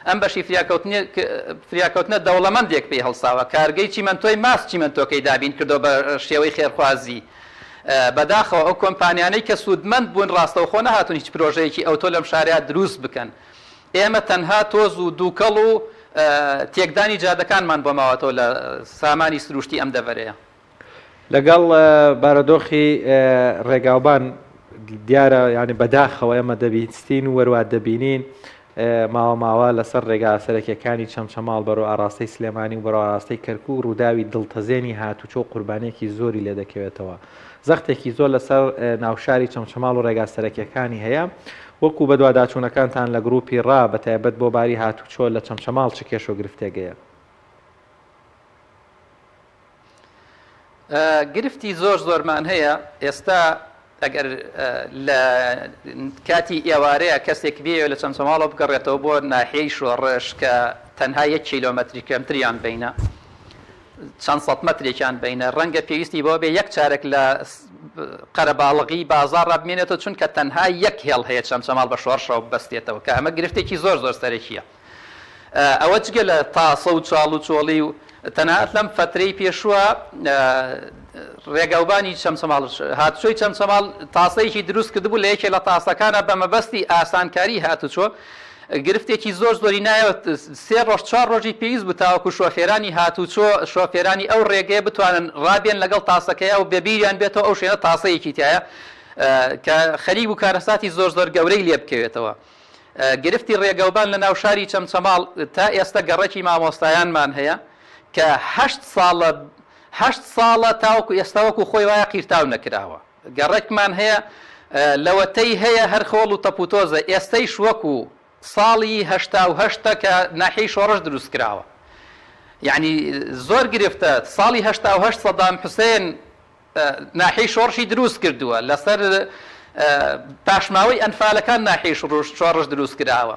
ئەم بەشی فریاکەوتنە دەوڵەمەندێک پێی هەڵساوە، کارگەی چیمەنتۆی ماس چیمەنتۆکەی دابین کردووە بە شێوەی خێرخوازی. بەداخەوە ئەو کۆمپانیانەی کە سوودمەند بوون ڕاستەوخۆ نەهاتوون هیچ پرۆژەیەکی ئەوتۆ لەم شارەیا دروست بکەن. ئێمە تەنها تۆز و دووکەڵ و تێکدانی جادەکانمان بۆ ماوەتەوە لە سامانی سروشتی ئەم دەڤەرەیە. لەگەڵ بارودۆخی ڕێگاوبان دیارە یانی بەداخەوە ئێمە دەبیستین و وەروا دەبینین ماوە ماوە لەسەر ڕێگا سەرەکیەکانی چەمچەماڵ بەرەو ئاڕاستەی سلێمانی و بەرەو ئاراستەی کەرکوک ڕووداوی دڵتەزێنی هاتوچۆ و قوربانیەکی زۆری لێدەکەوێتەوە زەختێکی زۆر لەسەر ناوشاری چەمچەماڵ و ڕێگا سەرەکیەکانی هەیە وەکو بەدواداچوونەکانتان لە گروپی ڕا بەتایبەت بۆ باری هاتوچۆ لە چەمچەماڵ چ کێشە و گرفتێک هەیە؟ گرفتی زۆر زۆرمان هەیە ئێستا ئەگەر لە کاتی ئێوارەیە کەسێک بێ لە چەمچەماڵەوە بگەڕێتەوە بۆ ناحیەی شۆڕش کە تەنها یەک کیلۆمەتری کەمتریان بینە چەند سەد مەترێکیان بینە ڕەنگە پێویستی بەوە بێ یەک چارەک لە قەرەباڵغی بازاڕا بمێنێتەوە چونکە تەنها یەک هێڵ هەیە چەمچەماڵ بە شۆڕشەوە ببەستێتەوە کە ئەمە گرفتێکی زۆر زۆر سەرەکییە. ئەوە جگە لە تاسە و چاڵ و چۆڵی و تەنانەت لەم فەترەی پێشووە ڕێگاوبانی چەمچەماڵ هاتوچۆی چەمچەماڵ تاسەیەکی دروست کردبوو لە یەکێ لە تاسەکانە بە مەبەستی ئاسانکاری هاتوچۆ گرفتێکی زۆر زۆری نایەوە سێ ڕۆژ چوار ڕۆژی پێویست بوو تاوەکو شۆفێرانی هاتوچۆ شۆفێرانی ئەو ڕێگەیە بتوانن ڕابێن لەگەڵ تاسەکەیا و بەبیریان بێتەوە ئەو شوێنە تاسەیەکی تایە کە خەریک بوو کارەساتی زۆر زۆر گەورەی لێ بکەوێتەوە. گرفتی ڕێگەوبان لە ناوشاری چەمچەماڵ تا ئێستا گەڕەکی مامۆستایانمان هەیە کە هەشت ساڵە هەشت ساڵە تاوەکو ئێستا وەکو خۆی وایە قیرتاو نەکراوە گەڕەکمان هەیە لەوەتەی هەیە هەر خۆڵ و تەپوتۆزە ئێستەیش وەکو ساڵی هەشتا و هەشتە کە ناحیەی شۆڕش دروست کراوە یعنی زۆر گرفتە ساڵی 88 سەدام حوسێن ناحیەی شۆڕشی دروست کردووە، لەسەر پاشماوەی ئەنفالەکان ناحیەی شۆڕش دروست کراوە.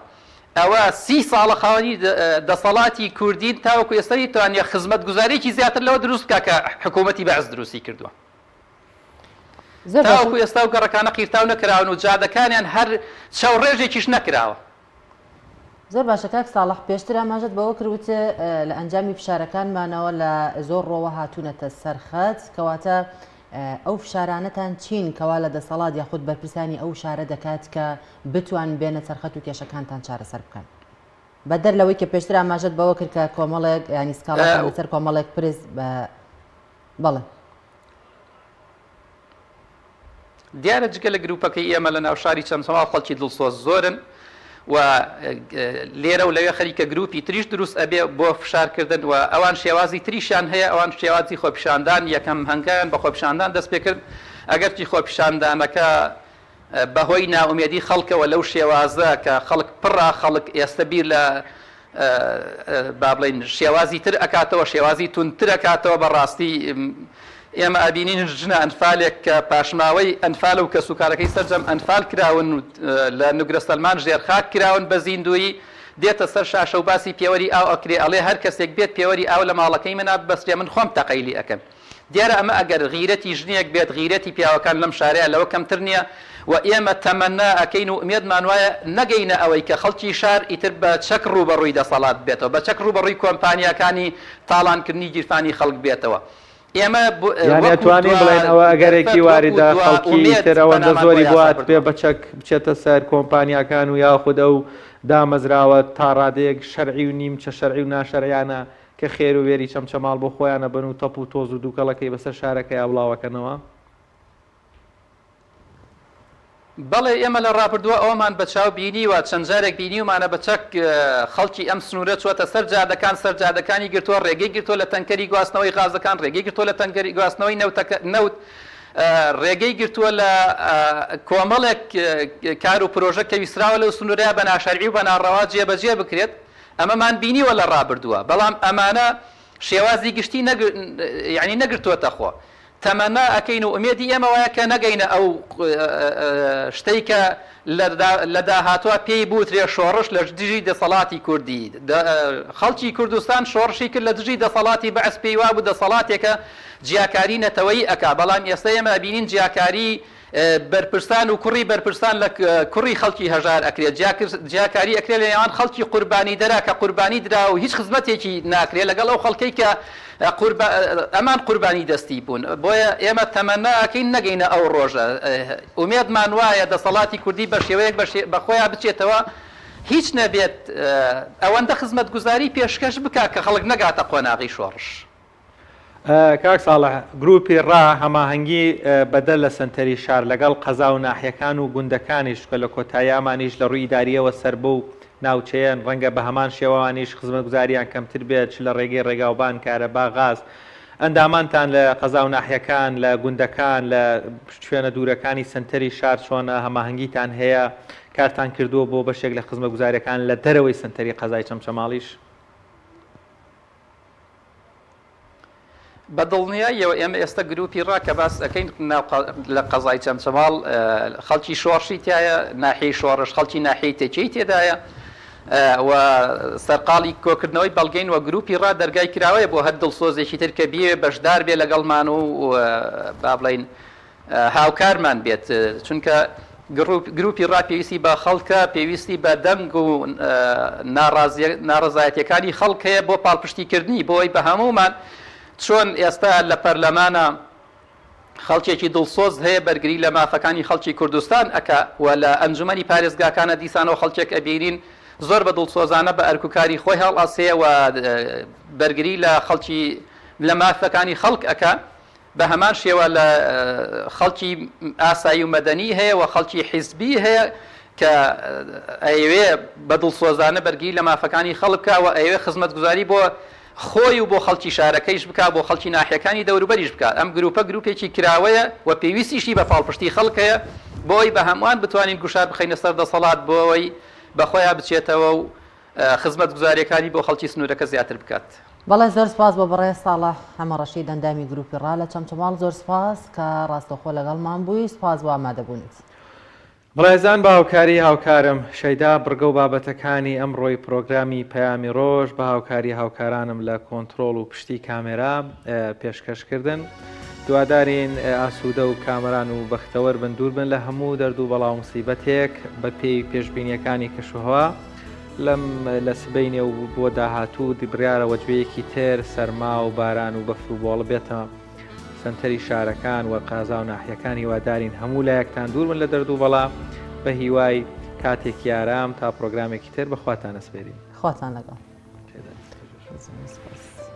ئەوە سی ساڵە خاوەنی دەسەڵاتی کوردین تاوەکو ئێستا نەیتوانیە خزمەتگوزارییەکی زیاتر لەوە دروست بکات کە حکوومەتی بەعس دروستی کردووە. تاوەکو ئێستا ئەو گەڕەکانە قیرتاو نەکراون و جادەکانیان هەر چاوڕێژێکیش نەکراوە. زۆر باشە کاک ساڵح پێشتر ئاماژەت بەوە کرد وت لە ئەنجامی فشارەکانمانەوە لە زۆر ڕۆوە هاتوونەتە سەر خەت کەواتە. ئەو فشارانەتان چین کەوا لە دەسەڵات یاخود بەرپرسانی ئەو شارە دەکات کە بتوان بێنە سەرخەت و کێشەکانتان چارەسەر بکەن؟ بەدەر لەوەی کە پێشتر ئاماژەت بەوە کرد کە کۆمەڵێک ینی سکاڵاتان لەسەر کۆمەڵێک پرس بەڵێ. دیارە جگە لە گروپەکەی ئێمە لە ناو شاری چەمچەماڵ خەڵکی دڵسۆز زۆرن و لێرە و لەوێ خەریکە گروپی تریش دروست ئەبێ بۆ فشارکردن و ئەوان شێوازی تریشیان هەیە ئەوان شێوازی خۆپیشاندان یەکەم هەنگاویان بە خۆپیشاندان دەست پێکرد ئەگەرچی خۆپیشاندانەکە بەهۆی نائومێدی خەڵکەوە لەو شێوازە کە خەڵک پڕە، خەڵک ئێستە بیر لە با بڵێین شێوازی تر ئەکاتەوە، شێوازی توندتر ئەکاتەوە، بە ڕاستی ئێمە ئەبینین ژنە ئەنفالێک کە پاشماوەی ئەنفالە و کەسوکارەکەی سەرجەم ئەنفال کراون و لە نوگرە سەلمان ژێرخاک کراون بە زیندوویی دێتە سەر شاشە و باسی پێوەری ئاو ئەکرێ ئەڵێ هەر کەسێک بێت پێوەری ئاو لە ماڵەکەی منا ببەسترێ من خۆم تەقەی لێ ئەکەم. دیارە ئەمە ئەگەر غیرەتی ژنێک بێت غیرەتی پیاوەکان لەم شارەیا لەوە کەمتر نیە و ئێمە تەمەنا ئەکەین و ئومێدمان وایە نەگەینە ئەوەی کە خەڵکی شار ئیتر بە چەک ڕووبەڕووی دەسەڵات بێتەوە بە چەک ڕووبەڕووی کۆمپانیاکانی تاڵانکردنی گیرفانی خەڵک بێتەوە ئێمە یانی وەکو ئەتوانین دوا بڵێین ئەوە ئەگەرێکی دەرفەت وەکو واریدە دوا خەڵکی ئومێد ئیتر ئەوەندە پەنامان بۆ زۆری بۆ یاسا هاتبێ بردووە. بە چەک بچێتە سەر کۆمپانیاکان و یاخود ئەو دامەزراوە تا ڕادەیەک شەرعی و نیمچە شەرعی و ناشەرعیانە کە خێر و وێری چەمچەماڵ بۆ خۆیان ئەبەن و تەپ و تۆز و دووکەڵەکەی بەسەر شارەکەیا بڵاوەکەنەوە. بەڵێ ئێمە لە ڕابردووە ئەوەمان بە چاو بینیوە، چەند جارێک بینیومانە بە چەک خەڵکی ئەم سنوورە چووەتە سەر جادەکان، سەر جادەکانی گرتووە، ڕێگەی گرتووە لە تەنکەری گواستنەوەی غازەکان، ڕێگەی گرتووە لە تەنکەری گواستنەوەی نەوتەکە نەوت، ڕێگەی گرتووە لە کۆمەڵێک کار و پرۆژە کە ویستراوە لەو سنوورەیا بە ناشەرعی و بە ناڕەوا جێبەجێ بکرێت. ئەمەمان بینیوە لە ڕابردووە بەڵام ئەمانە شێوازی گشتی یانی نەگرتووەتە خۆ. تەمەنا ئەکەین و ئومێدی ئێمە وایە کە نەگەینە ئەو شتەی کە لە داهاتووە پێی بوترێ شۆڕش لە دژی دەسەڵاتی کوردی. خەڵکی کوردستان شۆڕشی کرد لە دژی دەسەڵاتی بەعس پێی وابوو دەسەڵاتێکە جیاکاری نەتەوەیی ئەکا بەڵام ئێستا ئێمە ئەبینین جیاکاری بەرپرسان و کوڕی بەرپرسان لە کوڕی خەڵکی هەژار ئەکرێت، جیاکاری ئەکرێت لە نێوان خەڵکی قوربانیدەرا کە قوربانی دراوە و هیچ خزمەتێکی ناکرێت لەگەڵ ئەو خەڵکەی کە ئەمان قوربانی دەستی بوون. بۆیە ئێمە تەمەنا ئەکەین نەگەینە ئەو ڕۆژە. ئومێدمان وایە دەسەڵاتی کوردی بە شێوەیەک بە خۆیا بچێتەوە هیچ نەبێت ئەوەندە خزمەتگوزاری پێشکەش بکا کە خەڵک نەگاتە قۆناغی شۆڕش. کاک ساڵح، گروپی ڕا هەماهەنگی بەدەر لە سەنتەری شار لەگەڵ قەزا و ناحیەکان و گوندەکانیش، چونکە لە کۆتایی ئەمانیش لە ڕووی ئیدارییەوە سەر بەو ناوچەیەن، ڕەنگە بە هەمان شێوە ئەوانیش خزمەتگوزارییان کەمتر بێت، چ لە ڕێگەی ڕێگاوبان، کارەبا، غاز. ئەندامانتان لە قەزا و ناحیەکان، لە گوندەکان، لە شوێنە دوورەکانی سەنتەری شار چۆنە، هەماهەنگیتان هەیە، کارتان کردووە بۆ بەشێک لە خزمەتگوزارییەکان لە دەرەوەی سەنتەری قەزای چەمچەماڵیش؟ بە دڵنیاییەوە ئێمە ئێستا گروپی ڕا کە باس ئەکەین ناو لە قەزای چەمچەماڵ خەڵکی شۆڕشی تایە ناحیەی شۆڕش خەڵکی ناحیەی تەکیەی تێدایە و سەرقاڵی کۆکردنەوەی بەڵگەین و گروپی ڕا دەرگای کراوەیە بۆ هەر دڵسۆزێکی تر کە بیەوێ بەشدار بێ لەگەڵمان و با بڵێین هاوکارمان بێت، چونکە گروپی ڕا پێویستی بە خەڵکە، پێویستی بە دەنگ و ناڕەزایەتیەکانی خەڵک هەیە بۆ پاڵپشتیکردنی، بۆ ئەوەی بە هەموومان چۆن ئێستا لە پەرلەمانە خەڵکێکی دڵسۆز هەیە بەرگری لە مافەکانی خەڵکی کوردستان ئەکا و لە ئەنجومەنی پارێزگاکانە دیسانەوە خەڵکێک ئەبینین زۆر بە دڵسۆزانە بە ئەرک و کاری خۆی هەڵئەسێ و بەرگری لە خەڵکی لە مافەکانی خەڵک ئەکا. بە هەمان شێوە لە خەڵکی ئاسایی و مەدەنی هەیە و خەڵکی حیزبی هەیە کە ئەیەوێ بە دڵسۆزانە بەرگری لە مافەکانی خەڵک بکا و ئەیەوێ خزمەتگوزاری بۆ خۆی و بۆ خەڵکی شارەکەیش بکا بۆ خەڵکی ناحیەکانی دەوروبەریش بکا. ئەم گروپە گروپێکی کراوەیە و پێویستیشی بە پاڵپشتی خەڵک هەیە بۆ ئەوەی بە هەمووان بتوانین گوشار بخەینە سەر دەسەڵات بۆ ئەوەی بە خۆیا بچێتەوە و خزمەتگوزارییەکانی بۆ خەڵکی سنوورەکە زیاتر بکات. بەڵێ زۆر سپاس بۆ بەڕێز ساڵح حەمە ڕەشید ئەندامی گروپی ڕا لە چەمچەماڵ زۆر سپاس کە ڕاستەوخۆ لەگەڵمان بووی سپاس بۆ ئامادەبوونت. بەڕێزان بە هاوکاری هاوکارم شەیدا بڕگە و بابەتەکانی ئەمڕۆی پڕۆگرامی پەیامی ڕۆژ بە هاوکاری هاوکارانم لە کۆنتڕۆڵ و پشتی کامێرا پێشکەش کردن هیوادارین ئاسوودە و کامەران و بەختەوەر بن دوور بن لە هەموو دەرد و بەڵا و مسیبەتێک بە پێی پێشبینیەکانی کەشوهەوا لەم لە سبەینێ و بۆ داهاتوو بڕیارە وەجبەیەکی تر سەرما و باران و بەفر و بۆڵە بێتە. سەنتەری شارەکان و قازا و ناحیەکان هیوادارین هەموو لایەکتان دوور بن لە دەرد و بەڵا بە هیوای کاتێکی ئارام تا پرۆگرامێکی تر بە خواتان ئەسپێرین. خواتان لەگەڵ. سپاس.